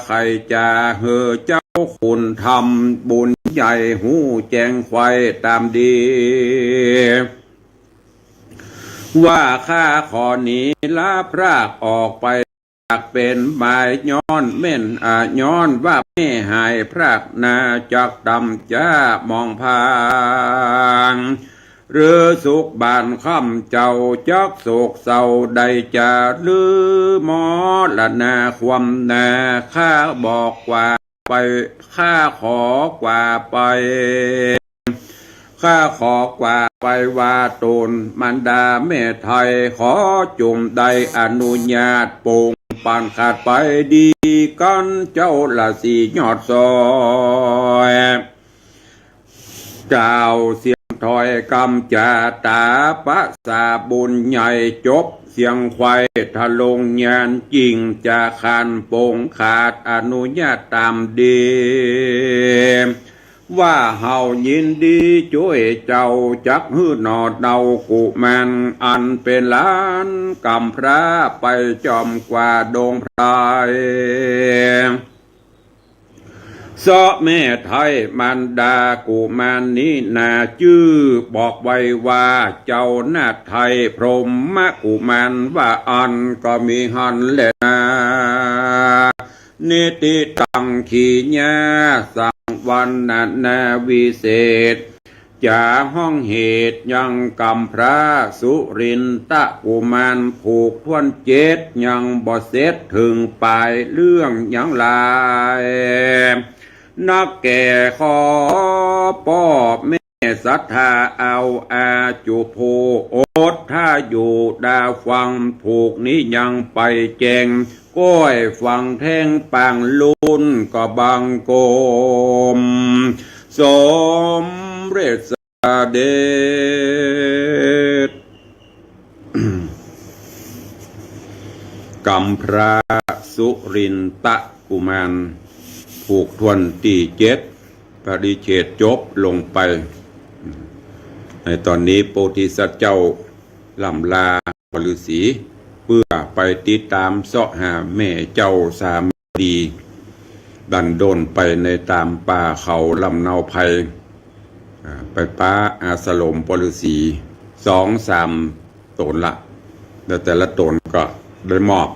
ใค่จ๋าหื้อเจ้าคุณธรรม บุญใหญ่ฮู้แจ้งไขว้ต๋ามดี ว่าข้าขอหนีละพรากออกไป หากเป๋นหมายย้อนแม่น อ่า ย้อนว่าแม่หายพรากนา จักต่ำจ้ามองผ่าน หรือสุขบ้านค่ำเจ้าจักโศกเศร้าได้จา หรือมรณาความนา ข้าบอกกว่าไป ข้าขอกว่าไป ข้าขอกว่าไปว่าต๋นมารดาแม่ไทย ขอจุ่มได้อนุญาตปงปันขาดไปดีกั๋น เจ้าละสียอดซอย กล่าวเสียงถ้อยกำจ๋าต๋าปะสาบุญใหญ่ จบเสียงไขว้ทะลงญาณจริง จะขานปงขาดอนุญาตต๋ามดี ว่าเฮายินดีจ้วยเจ้า จักหื้อหน่อเนากุมาร อันเป๋นหลานกำพร้าไปจอมกว่าดงไพร เซาะแม่ไทยมารดากุมารนี้นา จื้อบอกไว้ว่าเจ้านาไทยพรหมกุมารว่าอั้น ก็มีหั้นแลนา นิติตังขีญาสังวรรณนาวิเศษ จ๋าฮ้องเหตุยังกำพร้าสุรินทะกุมารผูกถ้วนเจ็ด ยังบ่เสร็จเถิงป๋ายเรื่องยังหลาย นักแก่ขอป้อแม่ศรัทธาเอาอาจุผู้อดถ้าอยู่ดาฟัง ผูกนี้ยังไปแจ้ง ก้อยฟังแท้งปางลุนก็บังคม สมเร็จเสด็จ กำพร้าสุรินทะกุมาร ผูกถ้วนตี้เจ็ด ปริเฉดจบลงไป ในต๋อนนี้โพธิสัตว์เจ้าล่ำลาฤๅษี เปื้อไปติดต๋ามเซาะหาแม่เจ้าสามดี ดันด้นไปในต๋ามป่าเขาลำเนาไพร อ่า ไปปะอาสรมฤๅษีสองสามต๋นละ แล้วแต่ละต๋นก็ได้มอบ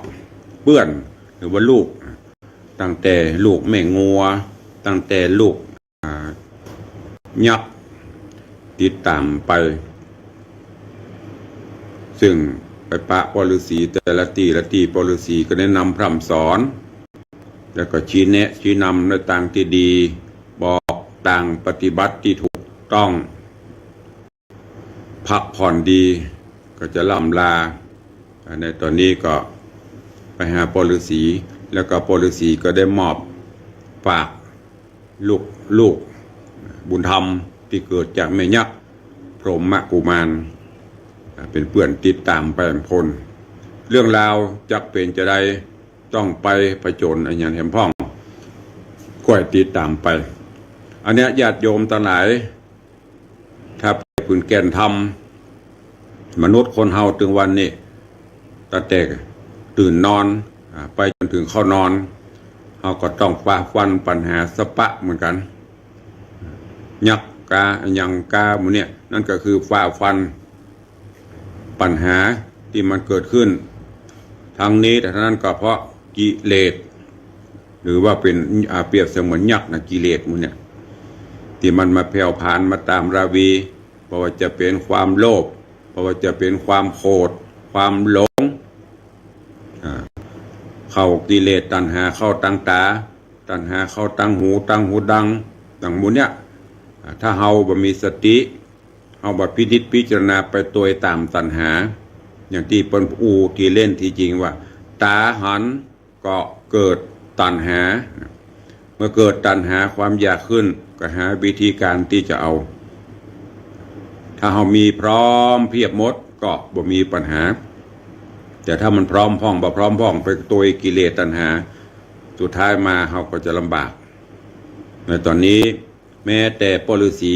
เปื้อน หรือว่าลูก ตั้งแต่ลูกแม่งัว ตั้งแต่ลูก อ่า ยักษ์ ติดต๋ามไป ซึ่งไปปะฤๅษีแต่ละตี้ละตี้ ฤๅษีก็แนะนำพร่ำสอน แล้วก็ชี้แนะชี้นำในตางตี้ดี บอกตางปฏิบัติตี้ถูกต้อง พักผ่อนดี ก็จะล่ำลา อ่า ในต๋อนนี้ก็ไปหาฤๅษี แล้วก็ฤๅษีก็ได้มอบฝากลูก ลูกบุญธรรมตี้เกิดจากแม่ยักษ์ พรหมกุมาร อ่า เป๋นเปื้อนติดต๋ามไปอันพ้น เรื่องราวจักเป๋นจาใด ต้องไปผจญอะหยังแหมพ่อง ก้อยติดต๋ามไป อันเนี้ยญาติโยมตังหลาย ถ้าไปผืนแก่นธรรม มนุษย์คนเฮาตึงวันนี้ ตั้งแต่ตื่นนอน อ่า ไปจ๋นถึงเข้านอน เฮาก็ต้องฝ่าฟันปัญหาสะปะเหมือนกั๋น ยักษ์กา อะหยังกาหมู่เนี่ย นั่นก็คือฝ่าฟัน ปัญหาตี้มันเกิดขึ้น ทั้งนี้และทั้งนั้นก็เพราะกิเลส หรือว่าเป๋น อ่า เปรียบเสมือนยักษ์นะ กิเลสหมู่เนี่ย ตี้มันมาแผ่วผานมาต๋ามราวี บ่ว่าจะเป๋นความโลภ บ่ว่าจะเป๋นความโขด ความหลง อ่า เข้ากิเลส ตัณหาเข้าตางต๋า ตัณหาเข้าตางหู ตางหูดัง ตางหมู่เนี่ย อ่า ถ้าเฮาบ่มีสติ เฮาบ่พินิจพิจารณาไปตวยต๋ามตัณหา อย่างตี้เปิ้นอู้ตี้เล่นตี้จริงว่า ต๋าหันก็เกิดตัณหา เมื่อเกิดตัณหาความอยากขึ้น ก็หาวิธีก๋านตี้จะเอา ถ้าเฮามีพร้อมเพียบหมดก็บ่มีปัญหา แต่ถ้ามันพร้อมพ่องบ่พร้อมพ่องไปตวยกิเลสตัณหา สุดท้ายมาเฮาก็จะลำบาก ในต๋อนนี้แม้แต่ฤๅษี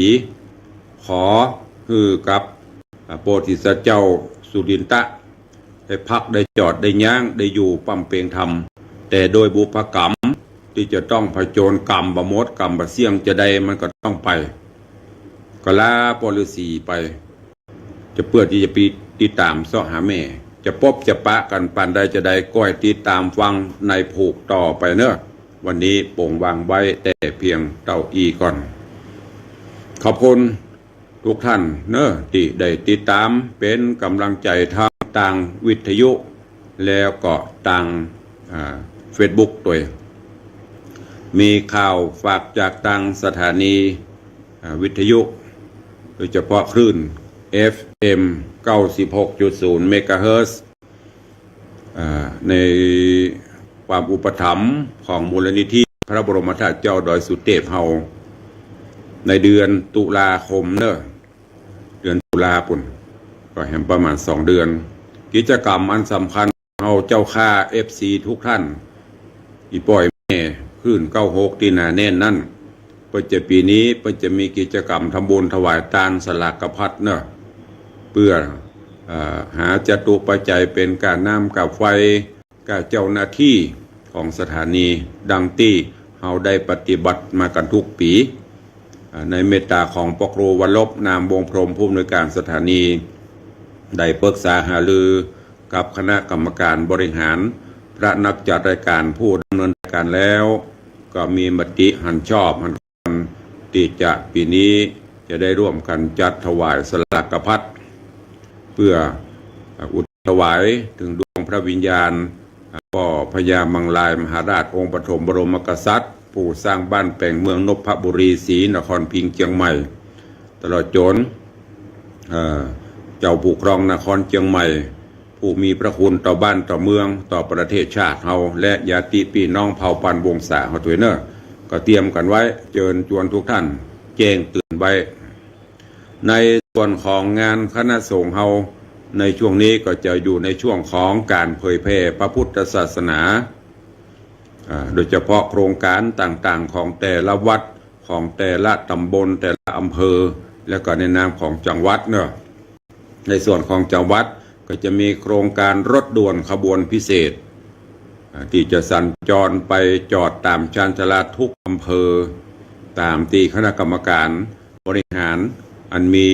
ขอหื้อกับ อ่า โพธิสัตว์เจ้าสุทินทะ ได้พักได้จอดได้ย้างได้อยู่บำเพ็ญธรรม แต่โดยบุพกรรมตี้จะต้องผจญกรรมบ่หมด กรรมบ่เสี้ยงจาใดมันก็ต้องไป ก็ลาฤๅษีไป จะเปื้อตี้จะไปติดต๋ามเซาะหาแม่ จะปบจะปะกั๋นปานใดจาใด ก้อยติดต๋ามฟังในผูกต่อไปเนาะ วันนี้ป๋งวางไว้แต่เพียงเต้าอี้ก่อน ขอบคุณ ทุกท่านเนาะ ตี้ได้ติดต๋ามเป๋นก๋ำลังใจ๋ทาง ตางวิทยุ แล้วก็ตาง อ่า เฟซบุ๊กตวย มีข่าวฝากจากตางสถานี อ่า วิทยุ โดยเฉพาะคลื่น เอฟเอ็ม เก้าสิบหกจุดศูนย์ เมกะเฮิรตซ์ อ่า ในความอุปถัมภ์ของมูลนิธิพระบรมธาตุเจ้าดอยสุเตพเฮา ในเดือนตุลาคมเนาะ เดือนตุลาปู้น ก็แหมประมาณสองเดือน กิจกรรมอันสำคัญ เฮาเจ้าข้า เอฟซี ทุกท่าน อี่ป้ออี่แม่คลื่นเก้าหกตี้หนาแน่นนั้น เปิ้นจะ ปี๋นี้เปิ้นจะมีกิจกรรมทำบุญถวายตานสลากพัดเนาะ เปื้อ เอ่อ หาจตุปัจจัยเป๋นก้าน้ำก้าไฟ ก้าเจ้าหน้าตี้ของสถานี ดังตี้เฮาได้ปฏิบัติมากั๋นทุกปี๋ อ่า ในเมตต๋าของพระครูวรรบ นามวงศ์พรหม ผู้อำนวยการสถานี ได้ปรึกษาหารือกับคณะกรรมการบริหาร พระนักจัดรายการ ผู้ดำเนินรายการแล้ว ก็มีมติหันชอบหันควรตี้จะปี๋นี้จะได้ร่วมกั๋นจัดถวายสลากพัด เปื้อ อ่า อุทิศถวายเถิงดวงพระวิญญาณ อ่า ป้อพญามังรายมหาราชองค์ปฐมบรมกษัตริย์ ผู้สร้างบ้านแป๋งเมืองนพบุรี ศรีนครพิงค์ เจียงใหม่ ตลอดจ๋น เอ่อ เจ้าผู้ครองนครเจียงใหม่ ผู้มีพระคุณต่อบ้านต่อเมือง ต่อประเทศชาติเฮา และญาติปี้น้องเผ่าพันธุ์วงศาเฮาตวยเนาะ ก็เตรียมกั๋นไว้ เจิญจวนทุกท่าน แจ้งเตือนไว้ ในส่วนของงานคณะสงฆ์เฮา ในช่วงนี้ก็จะอยู่ในช่วงของก๋านเผยแผ่พระพุทธศาสนา อ่า โดยเฉพาะโครงก๋านต่างๆ ของแต่ละวัด ของแต่ละต๋ำบล แต่ละอำเภอ แล้วก็ในนามของจังหวัดเนาะ ในส่วนของจังหวัดก็จะมีโครงก๋านรถด่วนขบวนพิเศษ อ่า ตี้จะสัญจรไปจอดต๋ามชานชาลาทุกอำเภอ ต๋ามตี้คณะกรรมก๋านบริหาร อันมี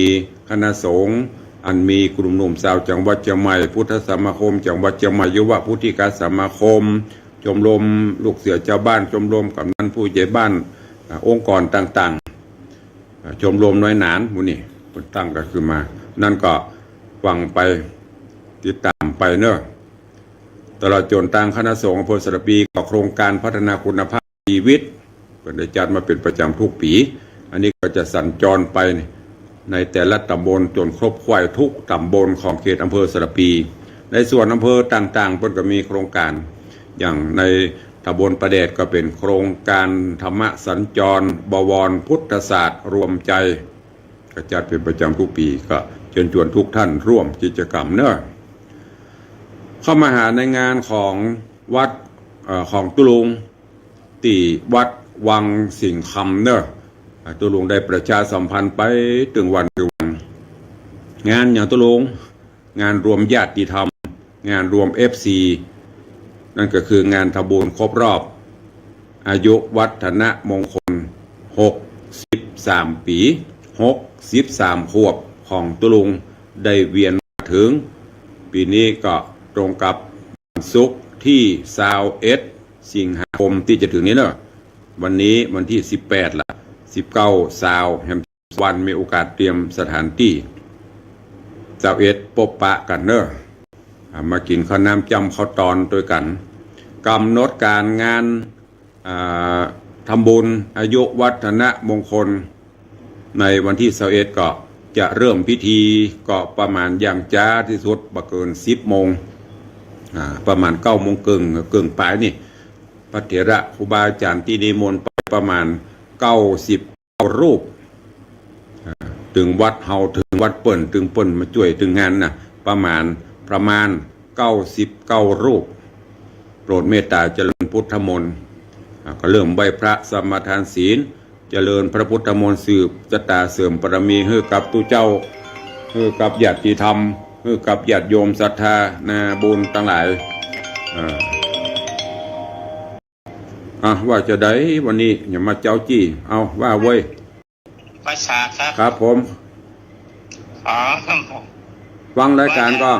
คณะสงฆ์ อันมีกลุ่มหนุ่มสาวจังหวัดเจียงใหม่ พุทธสมาคมจังหวัดเจียงใหม่ ยุวพุทธิกสมาคม ชมรมลูกเสือชาวบ้าน ชมรมกำนันผู้ใหญ่บ้าน อ่า องค์กรต่างๆ อ่า ชมรมน้อยหนาน หมู่นี้เปิ้นตั้งก็คือมา นั้นก็ฟังไป ติดต๋ามไปเนาะ ตลอดจ๋นตางคณะสงฆ์อำเภอสารภี ก็โครงก๋านพัฒนาคุณภาพชีวิต เปิ้นได้จัดมาเป๋นประจ๋ำทุกปี๋ อันนี้ก็จะสัญจรไปในแต่ละต๋ำบลจ๋นครบถ้วนทุกต๋ำบลของเขตอำเภอสารภี ในส่วนอำเภอต่างๆ เปิ้นก็มีโครงก๋าน อย่างในต๋ำบลป่าแดดก็เป๋นโครงก๋านธรรมสัญจร บวรพุทธศาสตร์รวมใจ ก็จัดเป๋นประจ๋ำทุกปี๋ ก็เชิญชวนทุกท่านร่วมกิจกรรมเนาะ เข้ามาหาในงานของวัด เอ่อ ของตุ๊ลุง ตี้วัดวังสิงห์คำเนาะ อ่า ตุ๊ลุงได้ประชาสัมพันธ์ไปเถิงวัดเถิงวัง งานหยังตุ๊ลุง งานรวมญาติธรรม งานรวมเอฟซี นั่นก็คืองานทำบุญครบรอบอายุวัฒนมงคล หกสิบสามปี๋ หกสิบสามขวบของตุ๊ลุงได้เวียนมาเถิง ปี๋นี้ก็ตรงกับวันศุกร์ตี้ซาวเอ็ดสิงหาคมตี้จะเถิงนี้เนาะ วันนี้วันตี้สิบแปดละ สิบเก้า ซาว แหม วันมีโอกาสเตรียมสถานตี้ ซาวเอ็ดปบปะกั๋นเนาะ อ่า มากิ๋นข้าวน้ำจ้ำข้าวตอนตวยกั๋น ก๋ำหนดก๋านงาน อ่า ทำบุญอายุวัฒนมงคล ในวันตี้ซาวเอ็ดก็จะเริ่มพิธีก็ประมาณอย่างจ๊าตี้สุดบ่เกินสิบโมง อ่า ประมาณเก้าโมงเกิ่ง เกิ่งป๋ายนี่ พระเถระครูบาอาจ๋ารย์ตี้นิมนต์ไปประมาณเก้าสิบ รูป อ่า เถิงวัดเฮา เถิงวัดเปิ้น เถิงเปิ้นมาจ้วยเถิงงานน่ะ ประมาณ ประมาณเก้าสิบเก้ารูป โปรดเมตต๋าเจริญพุทธมนต์ อ่า ก็เริ่มไหว้พระสมาทานศีล เจริญพระพุทธมนต์ สืบจะต๋าเสริมบารมีหื้อกับตุ๊เจ้า หื้อกับญาติธรรม หื้อกับญาติโยมศรัทธานาบุญตังหลาย อ่า อ่ะ ว่าจาใดวันนี้ อย่ามาเจ๊าจี้ เอา ว่าเว้ย ว่าจ๋าครับ ครับผม อ๋อ ฟังรายก๋านก็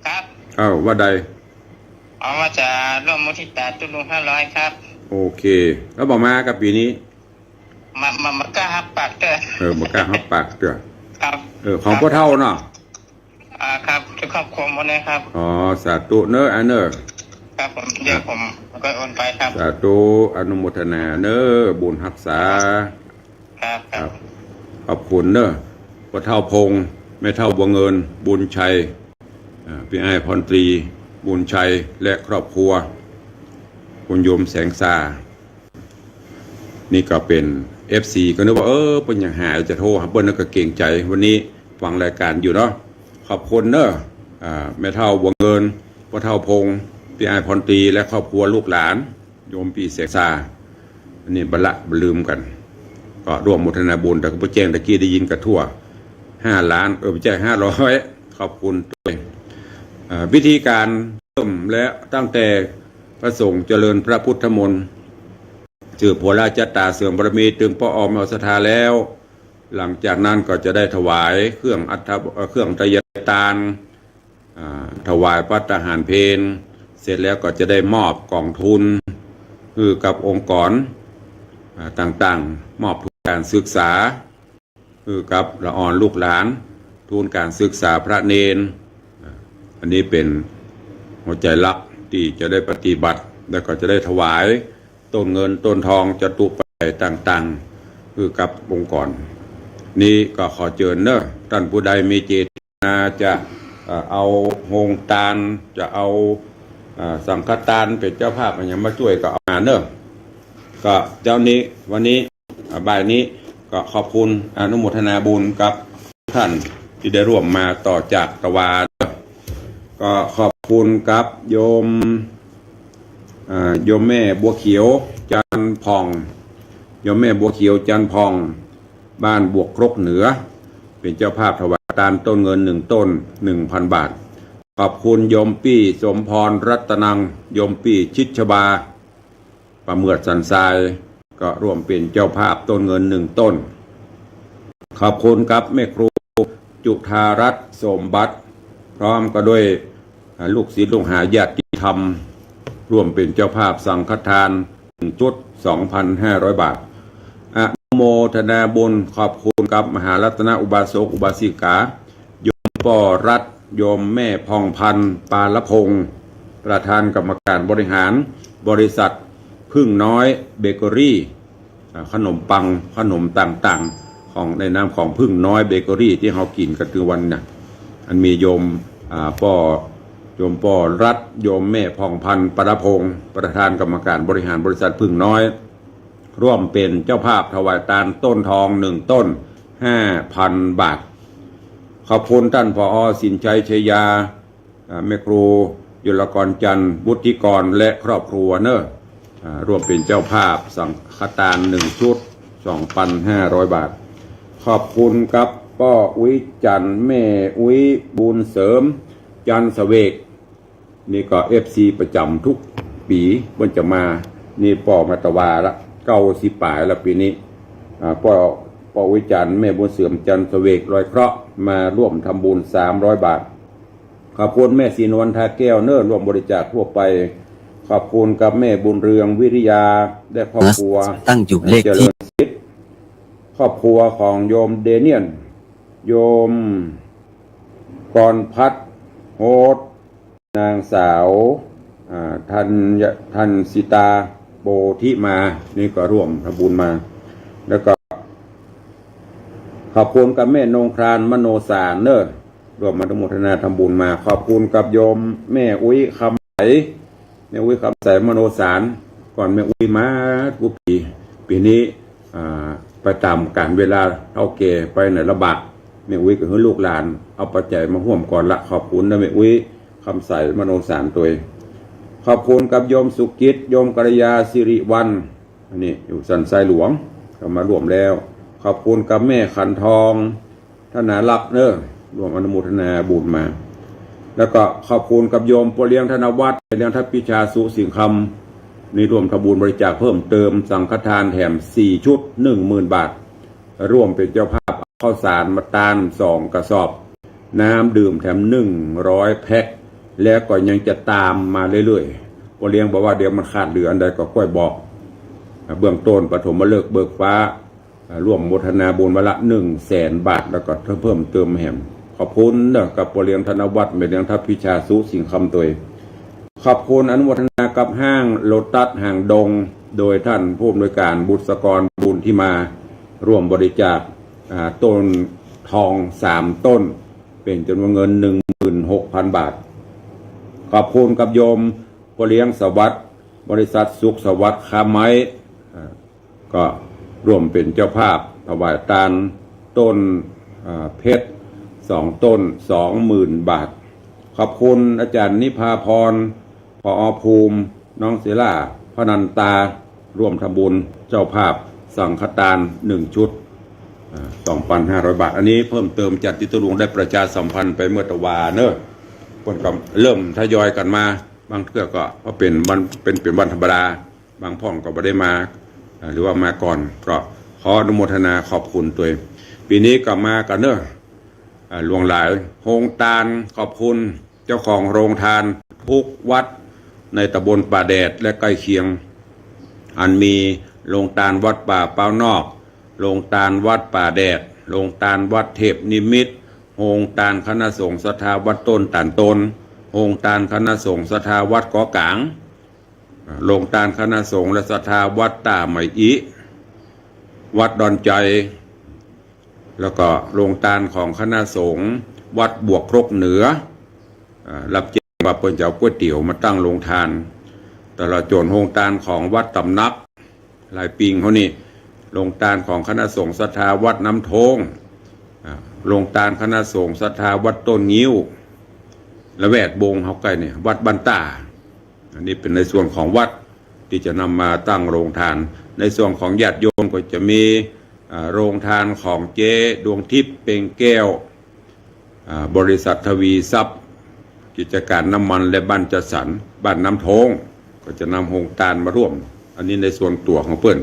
ครับ เอ้า ว่าใด อ๋อ ว่าจะร่วมมุทิตาตุ๊ลุงห้าร้อยครับ โอเค แล้วบ่มากับปี๋นี้ มา มา บ่กล้าฮับปากเตื้อ เออ บ่กล้าฮับปากเตื้อ ครับ เออ ของป้อเฒ่าเนาะ อ่า ครับ ทุกครอบครัวหมดเลยครับ อ๋อ สาธุเนอะ อ้ายเนอะ ครับผม เดี๋ยวผมก็โอนไปครับ สาธุ อนุโมทนาเนอะ บุญฮักษา ครับ ครับ ขอบคุณเนอะ ป้อเฒ่าพงษ์ แม่เฒ่าบัวเงิน บุญชัย อ่า ปี้อ้ายพรตรี บุญชัย และครอบครัว คุณโยมแสงสา นี่ก็เป๋นเอฟซี ก็นึกว่า เออ เปิ้นยังหาย จะโทรหาเปิ้น แล้วก็เกรงใจ๋ วันนี้ฟังรายก๋านอยู่เนาะ ขอบคุณเนอะ อ่า แม่เฒ่าบัวเงิน ป้อเฒ่าพงษ์ ปี้อ้ายพรตรี และครอบครัวลูกหลาน โยมปี้แสงสา อันนี้บ่ละบ่ลืมกั๋น ก็ร่วมโมทนาบุญ แต่ก็บ่แจ้งตะกี้ได้ยินกั๋นทั่ว ห้าล้าน เออ บ่ใจ้ ห้าร้อย ขอบคุณตวย อ่า วิธีก๋านเริ่มและตั้งแต่พระสงฆ์เจริญพระพุทธมนต์ สืบหัวราชตาเสริมบารมี ตึงป้อออมเอาศรัทธาแล้ว หลังจากนั้นก็จะได้ถวายเครื่องอัฐบ- เอ่อ เครื่องไตรยาทาน อ่า ถวายภัตตาหารเพล เสร็จแล้วก็จะได้มอบก๋องทุนหื้อกับองค์กร อ่า ต่างๆ มอบทุนก๋านศึกษา หื้อกับละอ่อนลูกหลาน ทุนก๋านศึกษาพระเณร อ่า อันนี้เป๋นหัวใจ๋หลักตี้จะได้ปฏิบัติ แล้วก็จะได้ถวาย ต้นเงินต้นทอง จตุปัจจัยต่างๆ หื้อกับองค์กร นี้ก็ขอเจิญเนอะ ต้านผู้ใดมีเจตนาจะ เอ่อ เอาโฮงตาน จะเอา เอ่อ สังฆตาน เป๋นเจ้าภาพอะหยังมาจ้วยก็เอามาเนอะ ก็เจ๊านี้ วันนี้ อ่า บ่ายนี้ ก็ขอบคุณ อนุโมทนาบุญกับท่านตี้ได้ร่วมมาต่อจากตะวา ก็ขอบคุณกับโยม อ่า โยมแม่บัวเขียว จันทร์ผ่อง โยมแม่บัวเขียว จันทร์ผ่อง บ้านบวกครกเหนือ เป๋นเจ้าภาพถวายตานต้นเงินหนึ่งต้น หนึ่งพันบาท ขอบคุณโยมปี้สมพรรัตนัง โยมปี้ชิดชบา ป้าเมือดสันทราย ก็ร่วมเป๋นเจ้าภาพต้นเงินหนึ่งต้น ขอบคุณกับแม่ครูจุฑารัตน์สมบัติ พร้อมก็ด้วย อ่า ลูกศิษย์ลูกหาญาติธรรม ร่วมเป๋นเจ้าภาพสังฆทานหนึ่งชุด สองพันห้าร้อยบาท อนุโมทนาบุญ ขอบคุณกับมหารัตนอุบาสกอุบาสิกา โยมป้อรัตน์ โยมแม่ผ่องพันธ์ ปาลพงศ์ ประธานกรรมการบริหาร บริษัทผึ้งน้อยเบเกอรี่ อ่า ขนมปัง ขนมต่างๆ ของในนามของผึ้งน้อยเบเกอรี่ ตี้เฮากิ๋นกั๋นตึงวันนี้นะ อันมีโยม อ่า ป้อ โยมป้อรัตน์ โยมแม่ผ่องพันธ์ ปาลพงศ์ ประธานกรรมการบริหารบริษัทผึ้งน้อย ร่วมเป๋นเจ้าภาพถวายตานต้นทองหนึ่งต้น ห้าพันบาท ขอบคุณต้าน ผอ สินชัย ชัยยา อ่า แม่ครูยลกรจันทร์ วุฒิกร และครอบครัวเนอะ อ่า ร่วมเป๋นเจ้าภาพสังฆทานหนึ่งชุด สองพันห้าร้อยบาท ขอบคุณกับป้ออุ๊ยจันทร์ แม่อุ๊ยบุญเสริม จันทร์เสวก นี่ก็ เอฟซี ประจ๋ำทุกปี๋ เปิ้นจะมา นี่ป้อมาตะวาละ เก้าสิบป๋ายละปี๋นี้ อ่า ป้อ ป้ออุ๊ยจันทร์ แม่บุญเสริม จันทร์เสวก ลอยเคราะห์ มาร่วมทำบุญ สามร้อยบาท ขอบคุณแม่ศรีนวล ทาแก้วเนอะ ร่วมบริจาคทั่วไป ขอบคุณกับแม่บุญเรือง วิริยา และครอบครัว ตั้งอยู่เลขที่ เจริญสิทธิ์ ครอบครัวของโยมเดเนียล โยมกรพัฒน์ โฮส นางสาว อ่า ธัญญะ ธัญสิตา โปธิมา นี่ก็ร่วมทำบุญมา แล้วก็ ขอบคุณกับแม่นงคราน มโนสารเนอะ ร่วมอนุโมทนาทำบุญมา ขอบคุณกับโยมแม่อุ๊ย คำใส แม่อุ๊ย คำใส มโนสาร ก่อนแม่อุ๊ยมากู้ปี๋ ปี๋นี้ อ่า ไปต๋ามก๋าลเวลา เฒ่าแก่ไปไหนลำบาก แม่อุ๊ยก็หื้อลูกหลานเอาปัจจัยมาฮ่วมก่อนละ ขอบคุณเนอะแม่อุ๊ย คำใส มโนสารตวย ขอบคุณกับโยมสุกิต โยมกัลยา สิริวัลย์ อันนี้อยู่สันทรายหลวง ก็มาร่วมแล้ว ขอบคุณกับแม่ขันทอง ธนารักษ์เนอะ ร่วมอนุโมทนาบุญมา แล้วก็ขอบคุณกับโยมป้อเลี้ยงธนวัฒน์ แม่เลี้ยงทัพพิชา สุสิงห์คำ นี่ร่วมทำบุญบริจาคเพิ่มเติม สังฆทานแถมสี่ชุด หนึ่งหมื่นบาท ร่วมเป๋นเจ้าภาพ ข้าวสารมาตานสองกระสอบ น้ำดื่มแถมหนึ่งร้อยแพ็ค แล้วก็ยังจะต๋ามมาเรื่อยๆ ป้อเลี้ยงบอกว่าเดี๋ยวมันขาดเหลืออันใดก็ก้อยบอก เบื้องต้นปฐมฤกษ์เบิกฟ้า อ่า ร่วมโมทนาบุญวันละหนึ่งแสนบาท แล้วก็เพิ่มเติมแหม ขอบคุณเนอะ กับป้อเลี้ยงธนวัฒน์ แม่เลี้ยงทัพพิชา สุสิงห์คำตวย ขอบคุณอนุโมทนากับห้างโลตัสหางดง โดยท่านผู้อำนวยการบุษกร บุญที่มา ร่วมบริจาค อ่า ต้นทองสามต้น เป๋นจ๋ำนวนเงิน หนึ่งหมื่นหกพันบาท ขอบคุณกับโยมป้อเลี้ยงสวัสดิ์ บริษัทสุขสวัสดิ์ค้าไม้ อ่า ก็ร่วมเป๋นเจ้าภาพถวายตานต้น อ่า เพชรสองต้น สองหมื่นบาท ขอบคุณอาจ๋ารย์นิพาพร ผอ.ภูมิ น้องเซล่า พนันตา ร่วมทำบุญเจ้าภาพสังฆตานหนึ่งชุด อ่า สองพันห้าร้อยบาท อันนี้เพิ่มเติมจากตี้ตุ๊ลุงได้ประชาสัมพันธ์ไปเมื่อตะวาเนอะ เปิ้นก็เริ่มทยอยกั๋นมา บางเทื่อก็เพราะเป๋นวัน เป๋น เป๋นวันธรรมดา บางพ่องก็บ่ได้มา อ่า หรือว่ามาก่อน ก็ขออนุโมทนาขอบคุณตวย ปี๋นี้ก็มากั๋นเนอะ อ่า หลวงหลาย โฮงตาน ขอบคุณเจ้าของโฮงตานทุกวัดในตำบลป่าแดดและใก้เคียง อันมีโฮงตานวัดป่าเป้านอก โฮงตานวัดป่าแดด โฮงตานวัดเทพนิมิต โฮงตานคณะสงฆ์ศรัทธาวัดต้นตาลโตน โฮงตานคณะสงฆ์ศรัทธาวัดเกาะก๋าง โฮงตานคณะสงฆ์และศรัทธาวัดต้าไหมอิ วัดดอนไจ แล้วก็โฮงตานของคณะสงฆ์วัดบวกครกเหนือ อ่า รับแจ้งว่าเปิ้นจะเอาก๋วยเตี๋ยวมาตั้งโฮงตาน ตลอดจ๋นโฮงตานของวัดต๋ำหนัก หลายปิงเฮานี่ โฮงตานของคณะสงฆ์ศรัทธาวัดน้ำโท้ง อ่า โฮงตานคณะสงฆ์ศรัทธาวัดต้นงิ้ว และแวดวงเฮาใก้เนี่ย วัดบ้านต้า อันนี้เป๋นในส่วนของวัดตี้จะนำมาตั้งโฮงตาน ในส่วนของญาติโยมก็จะมี อ่า โฮงตานของเจ๊ดวงทิพย์ เปล่งแก้ว อ่า บริษัททวีทรัพย์ กิจก๋านน้ำมันและบ้านจัดสรร บ้านน้ำโท้ง ก็จะนำโฮงตานมาฮ่วม อันนี้ในส่วนตั๋วของเปิ้น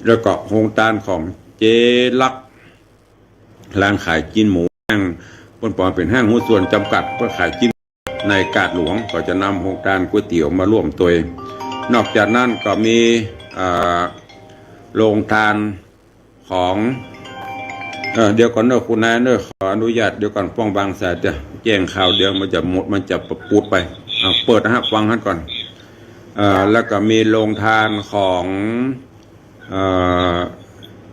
แล้วก็โฮงตานของเจ๊ลักษณ์ ฮ้างขายจิ๊นหมู ฮ้าง เปิ้นปอเป๋นฮ้างหุ้นส่วนจ๋ำกัด เปิ้นขายจิ๊นในกาดหลวง ก็จะนำโฮงตานก๋วยเตี๋ยวมาฮ่วมตวย นอกจากนั้นก็มี อ่า โฮงตานของ เอ่อ เดี๋ยวก่อนเน่อคุณนายเน่อ ขออนุญาต เดี๋ยวก่อน ป้องบางสายจะแจ้งข่าว เดี๋ยวมันจะหมด มันจะปุดไป เอา เปิดหับฟังหั้นก่อน เอ่อ แล้วก็มีโฮงตานของ เอ่อ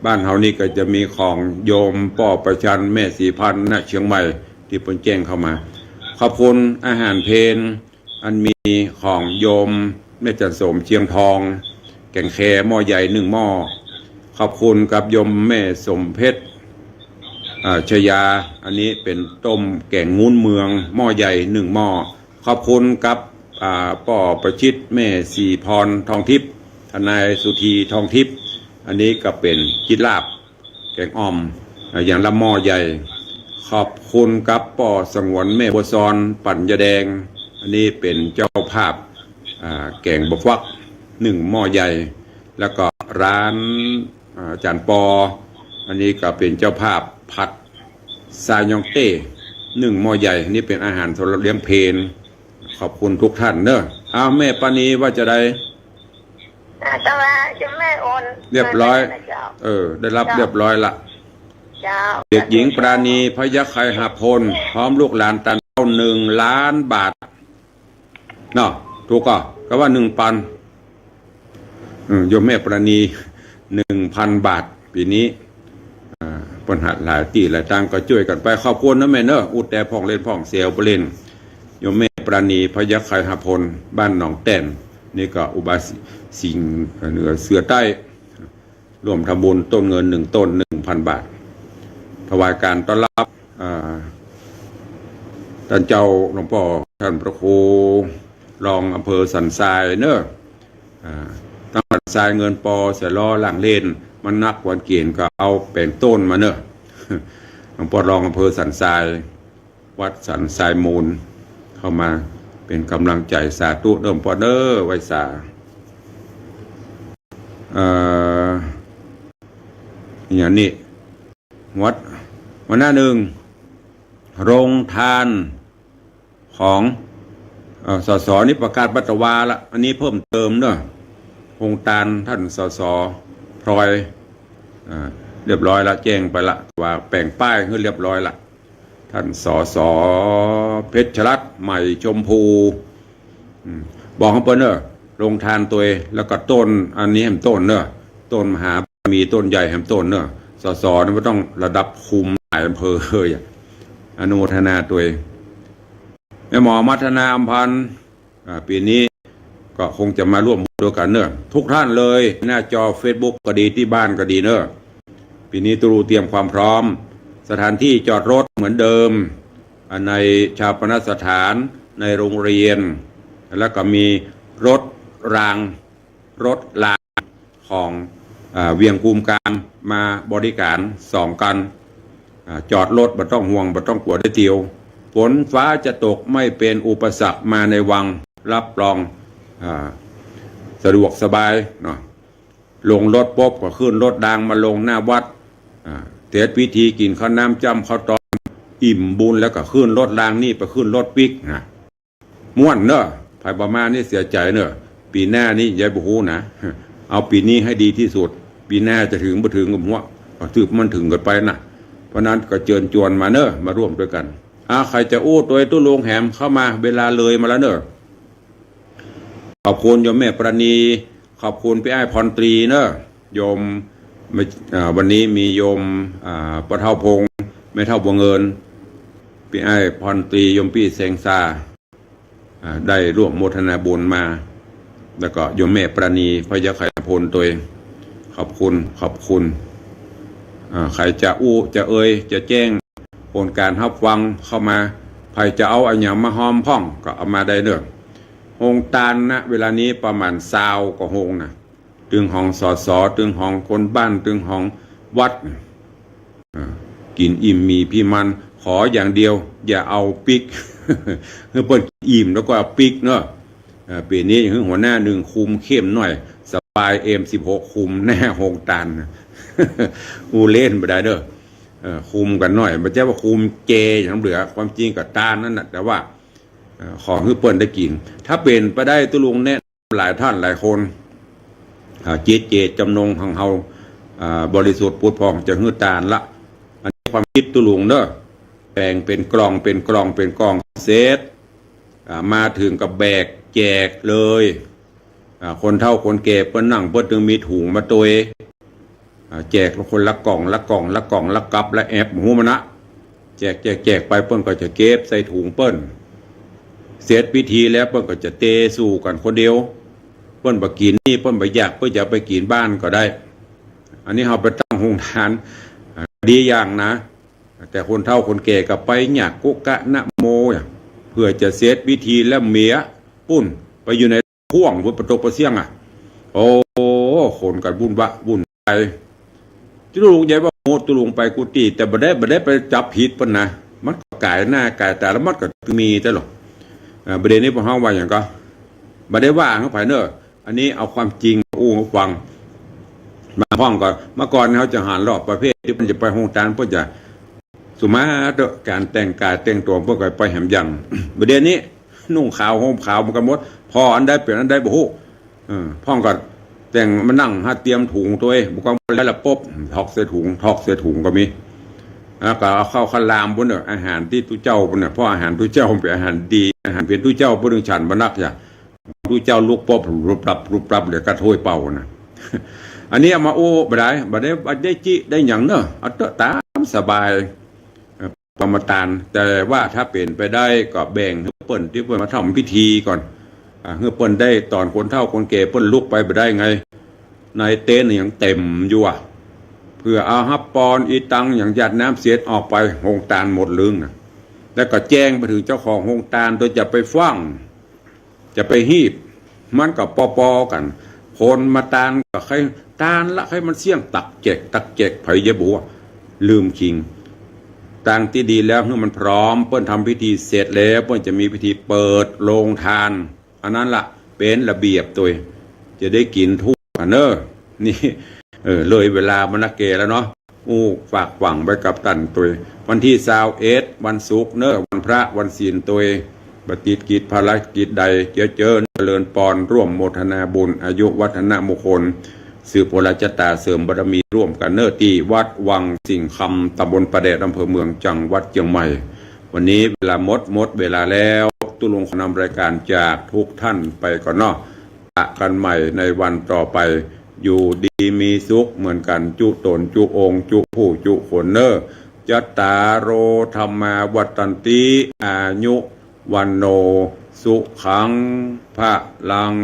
บ้านเฮานี่ก็จะมีของโยมป้อประชัน แม่ศรีพันธ์ ณ เชียงใหม่ ตี้เปิ้นแจ้งเข้ามา ขอบคุณอาหารเพล อันมีของโยมแม่จันโสม เชียงทอง แก๋งแคหม้อใหญ่นึ่งหม้อ ขอบคุณกับโยมแม่สมเพชร อ่า ชยา อันนี้เป๋นต้มแก๋งงุ้นเมือง หม้อใหญ่นึ่งหม้อ ขอบคุณกับ อ่า ป้อประชิต แม่ศรีพร ทองทิพย์ ทนายสุธี ทองทิพย์ อันนี้ก็เป๋นจิ๊ดลาบ แก๋งอ่อม อ่า อย่างละหม้อใหญ่ ขอบคุณกับป้อสงวน แม่บัวซอน ปั่นยาแดง อันนี้เป๋นเจ้าภาพ อ่า แก๋งบักฟัก นึ่งหม้อใหญ่ แล้วก็ร้าน อ่า อาจ๋ารย์ปอ อันนี้ก็เป๋นเจ้าภาพผัดซายองเต้ นึ่งหม้อใหญ่ อันนี้เป๋นอาหารสำหรับเลี้ยงเพล ขอบคุณทุกท่านเน่อ อ้าว แม่ปราณีว่าจะใด อ่า แต่ว่ายังไม่โอน เรียบร้อย นะเจ้า เออ ได้ฮับ เจ้า เรียบร้อยละ เจ้า เด็กหญิงปราณี พยัคฆ์ไขหพล พร้อมลูกหลานตานเต้า หนึ่งล้านบาท เนาะ ถูกก่อ ก็ว่าหนึ่งปัน อืม โยมแม่ปราณี หนึ่งพันบาท ปี๋นี้ อ่า เปิ้นหัดหลายตี้หลายตางก็จ้วยกั๋นไป ขอบคุณนะแม่เน่อ อู้แต่พ่องเล่นพ่องเสียวบ่เล่น โยมแม่ปราณี พยัคฆ์ไขหพล บ้านหนองแต้น นี่ก็อุบาสิกาเหนือเสือใต้ ฮ่วมทำบุญต้นเงินหนึ่งต้น หนึ่งพันบาท ถวายการต้อนรับ อ่า ต้านเจ้าหลวงป้อ ต้านพระครูรองอำเภอสันทรายเน่อ อ่า ตังสันทรายเงินปอเสียล้อหลังเล่น มันนักวันเก๋ณฑ์ก็เอาแป๋งต้นมาเน่อ หลวงป้อรองอำเภอสันทราย วัดสันทรายมูล เข้ามาเป๋นก๋ำลังใจ๋ สาธุเน่อหลวงป้อเน่อ ไหว้สา เอ่อ อย่างนี้ วัด วันหน้าหนึ่ง โฮงตานของ เอ่อ สส นี่ประกาศบัตรวาละ อันนี้เพิ่มเติมเน่อ โฮงตานต้าน สส พลอย อ่า เรียบร้อยละ แจ้งไปละ ว่าแป๋งป้ายหื้อเรียบร้อยละ ต้าน สส เพชรรัตน์ ใหม่ชมพู อืม บอกหื้อเปิ้นเน่อ โฮงตานตวย แล้วก็ต้น อันนี้หื้อต้นเน่อ ต้นมหาบารมี ต้นใหญ่หื้อต้นเน่อ สส นี่มันต้องระดับคุมหลายอำเภอเลยอะ อนุโมทนาตวย แม่หมอมัทนา อำพันธ์ อ่า ปี๋นี้ก็คงจะมาฮ่วมบุญตวยกั๋นเน่อ ทุกท่านเลย หน้าจอเฟซบุ๊กก็ดี ตี้บ้านก็ดีเน่อ ปี๋นี้ตุ๊ลุเตรียมความพร้อม สถานที่จอดรถเหมือนเดิม อ่า ในฌาปนสถาน ในโฮงเฮียน แล้วก็มีรถราง รถรางของ อ่า เวียงกุมกามมาบริก๋านสองคัน อ่า จอดรถบ่ต้องห่วง บ่ต้องกั๋วได้เตียว ฝนฟ้าจะตกไม่เป๋นอุปสรรค มาในวัง รับรอง อ่า สะดวกสบายเนาะ ลงรถปุ๊บก็ขึ้นรถรางมาลงหน้าวัด อ่า เสร็จพิธีกิ๋นข้าวน้ำจ้ำข้าวตอง อิ่มบุญแล้วก็ขึ้นรถรางนี่ไปขึ้นรถปิ๊กนะ ม่วนเน่อ ใผบ่มานี่เสียใจ๋เน่อ ปี๋หน้านี่ยายบ่ฮู้นะ เอาปี๋นี้ให้ดีตี้สุด ปี๋หน้าจะเถิงบ่เถิงก็บ่ฮู้ ก็ถือมันเถิงกั๋นไปนะ เพราะนั้นก็เจิญจวนมาเน่อ มาฮ่วมตวยกั๋น อ่า ใผจะอู้ตวยตุ๊ลุงแหมเข้ามา เวลาเลยมาแล้วเน่อ ขอบคุณโยมแม่ปราณี ขอบคุณปี้อ้ายพรตรีเน่อ โยม อ่า วันนี้มีโยม อ่า ป้อเฒ่าพงษ์ แม่เฒ่าบัวเงิน ปี้อ้ายพรตรี โยมปี้แสงสา อ่า ได้ฮ่วมโมทนาบุญมา แล้วก็โยมแม่ปราณี พยัคฆ์ไขหพลตวย ขอบคุณ ขอบคุณ อ่า ใผจะอู้ จะเอ่ย จะแจ้ง ผลก๋านฮับฟังเข้ามา ใผจะเอาอะหยังมาฮอมพ่องก็เอามาได้เน่อ โฮงตานนะ เวลานี้ประมาณซาวกว่าโฮงนะ ตึงของ สส ตึงของคนบ้าน ตึงของวัด อ่า กิ๋นอิ่มหมีพิมัน ขออย่างเดียว อย่าเอาปิ๊ก หื้อเปิ้นอิ่มแล้วก็เอาปิ๊กเนาะ อ่า ปี๋นี้หื้อหัวหน้านึ่งคุมเข้มหน่อย สบาย เอ็มสิบหก คุมแน่ โฮงตานนะ อู้เล่นบ่ได้เด้อ เออ คุมกั๋นหน่อย บ่ใจ้ว่าคุมเจอย่างเหลือ ความจริงก็ตานนั่นน่ะ แต่ว่า เอ่อ ขอหื้อเปิ้นได้กิ๋น ถ้าเป๋นไปได้ตุ๊ลุงแนะนำหลายท่านหลายคน อ่า จิตเจตจำนงของเฮา อ่า บริสุทธิ์ผุดผ่องจะหื้อตานละ อันนี้ความกึ๊ดตุ๊ลุงเนาะ แบ่งเป๋นกล่อง เป๋นกล่อง เป๋นกล่องเสร็จ อ่า มาเถิงก็แบกแจกเลย อ่า คนเฒ่าคนแก่เปิ้นนั่งเปิ้นตึงมีถุงมาตวย อ่า แจกคนละกล่อง ละกล่อง ละกล่อง ละกับ ละแอบ บ่ฮู้มันนะ แจก แจก แจกไป เปิ้นก็จะเก็บใส่ถุงเปิ้น เสร็จพิธีแล้วเปิ้นก็จะเตสู่กั๋นคนเดียว เปิ้นบ่กิ๋นนี่ เปิ้นบ่อยาก เปิ้นจะเอาไปกิ๋นบ้านก็ได้ อันนี้เฮาไปตั้งโฮงตาน อ่า ดีอย่างนะ แต่คนเฒ่าคนแก่ก็ไปหยักกุกะนะโม เปื้อจะเสร็จพิธีแล้วเมียปุ้นไปอยู่ใน ข่วงบนประตูประเสี้ยงอะ โอ้ คนกั๋นวุ่นวะวุ่นวาย ตุ๊ลุงใหญ่ว่าโหดตุ๊ลุงไปกุฏิ แต่บ่ได้ บ่ได้ไปจับผิดเปิ้นนะ มันก็ก๋ายหน้าก๋ายต๋า แล้วมันก็มีแต่หรอก เอ่อ ประเด็นนี้พวกเฮาว่าหยังก็ บ่ได้ว่าหื้อใผเนาะ อันนี้เอาความจริงมาอู้หื้อฟัง บางพ่องก็ เมื่อก่อนเฮาจะหันรอบประเภทตี้เปิ้นจะไปโฮงตาน เปิ้นจะ สุมาเต๊อะ ก๋านแต่งก๋ายแต่งตั๋วเปิ้นก็ไปแหมอย่าง บ่าเดี่ยวนี้ นุ่งขาวห่มขาวเหมือนกั๋นหมด ผ่ออันใดเป๋นอันใดบ่ฮู้ เออ พ่องก็แต่งมานั่งหาเตรียมถุงตวย บ่กองแล้วละปบ ถอกใส่ถุง ถอกใส่ถุงก็มี แล้วก็เอาเข้าข้าวหลามปุ้นเนาะ อาหารตี้ตุ๊เจ้าปุ้นเนาะ เพราะอาหารตุ๊เจ้าเป๋นอาหารดี อาหารเป๋นตุ๊เจ้าปุ้น ฉันบ่นักจ้ะ ตุ๊เจ้าลุกปบ รุบรับ รุบรับ เหลือก้าถ้วยเปล่านะ อันนี้เอามาอู้บ่ได้ บ่ได้ บ่ได้จิได้หยังเนาะ เอาเต๊อะต๋ามสบาย เอ่อ กรรมตาน แต่ว่าถ้าเป๋นไปได้ก็แบ่งหื้อเปิ้นตี้เปิ้นมาทำพิธีก่อน อ่า หื้อเปิ้นได้ ต๋อนคนเฒ่าคนแก่เปิ้นลุกไปบ่ได้ไง ในเต็นท์ยังเต็มอยู่อะ เปื้อเอาฮับปอนอีตังหยังหยาดน้ำเสียดออกไป โฮงตานหมดลึงนะ แล้วก็แจ้งไปเถิงเจ้าของโฮงตาน โตจะไปฟั่ง จะไปฮีบ มันก็ปอๆ กั๋น คนมาตานก็ใค่ตานละ ใค่มันเสี้ยงตักแจก ตักแจก ใผจะบ่ฮู้ ลืมคิง ตางตี้ดีแล้ว หื้อมันพร้อม เปิ้นทำพิธีเสร็จแล้ว เปิ้นจะมีพิธีเปิดโฮงตาน อันนั้นละเป๋นระเบียบตวย จะได้กิ๋นถูกกั๋นเนาะ นี่ เออ เลยเวลามานักแก่แล้วเนาะ อู้ฝากฝังไว้กับต้านตวย วันตี้ซาวเอ็ด วันศุกร์เนาะ วันพระวันศีลตวย บ่ติดกิจภารกิจใด เจียเจิญเจริญปอน ร่วมโมทนาบุญ อายุวัฒนมงคล สืบโหราชะต๋า เสริมบารมีร่วมกั๋นเนาะ ตี้วัดวังสิงห์คำ ตำบลป่าแดด อำเภอเมือง จังหวัดเจียงใหม่ วันนี้เวลาหมด หมดเวลาแล้ว ตุ๊ลุงขอนำรายก๋านจากทุกท่านไปก่อนเนาะ ปะกั๋นใหม่ในวันต่อไป อยู่ดีมีสุขเหมือนกั๋น จุ๊ต๋นจุ๊องค์ จุ๊ผู้จุ๊คนเนาะ จัตตาโร ธัมมา วัฑฒันติ อายุ วัณโณ สุขัง พลัง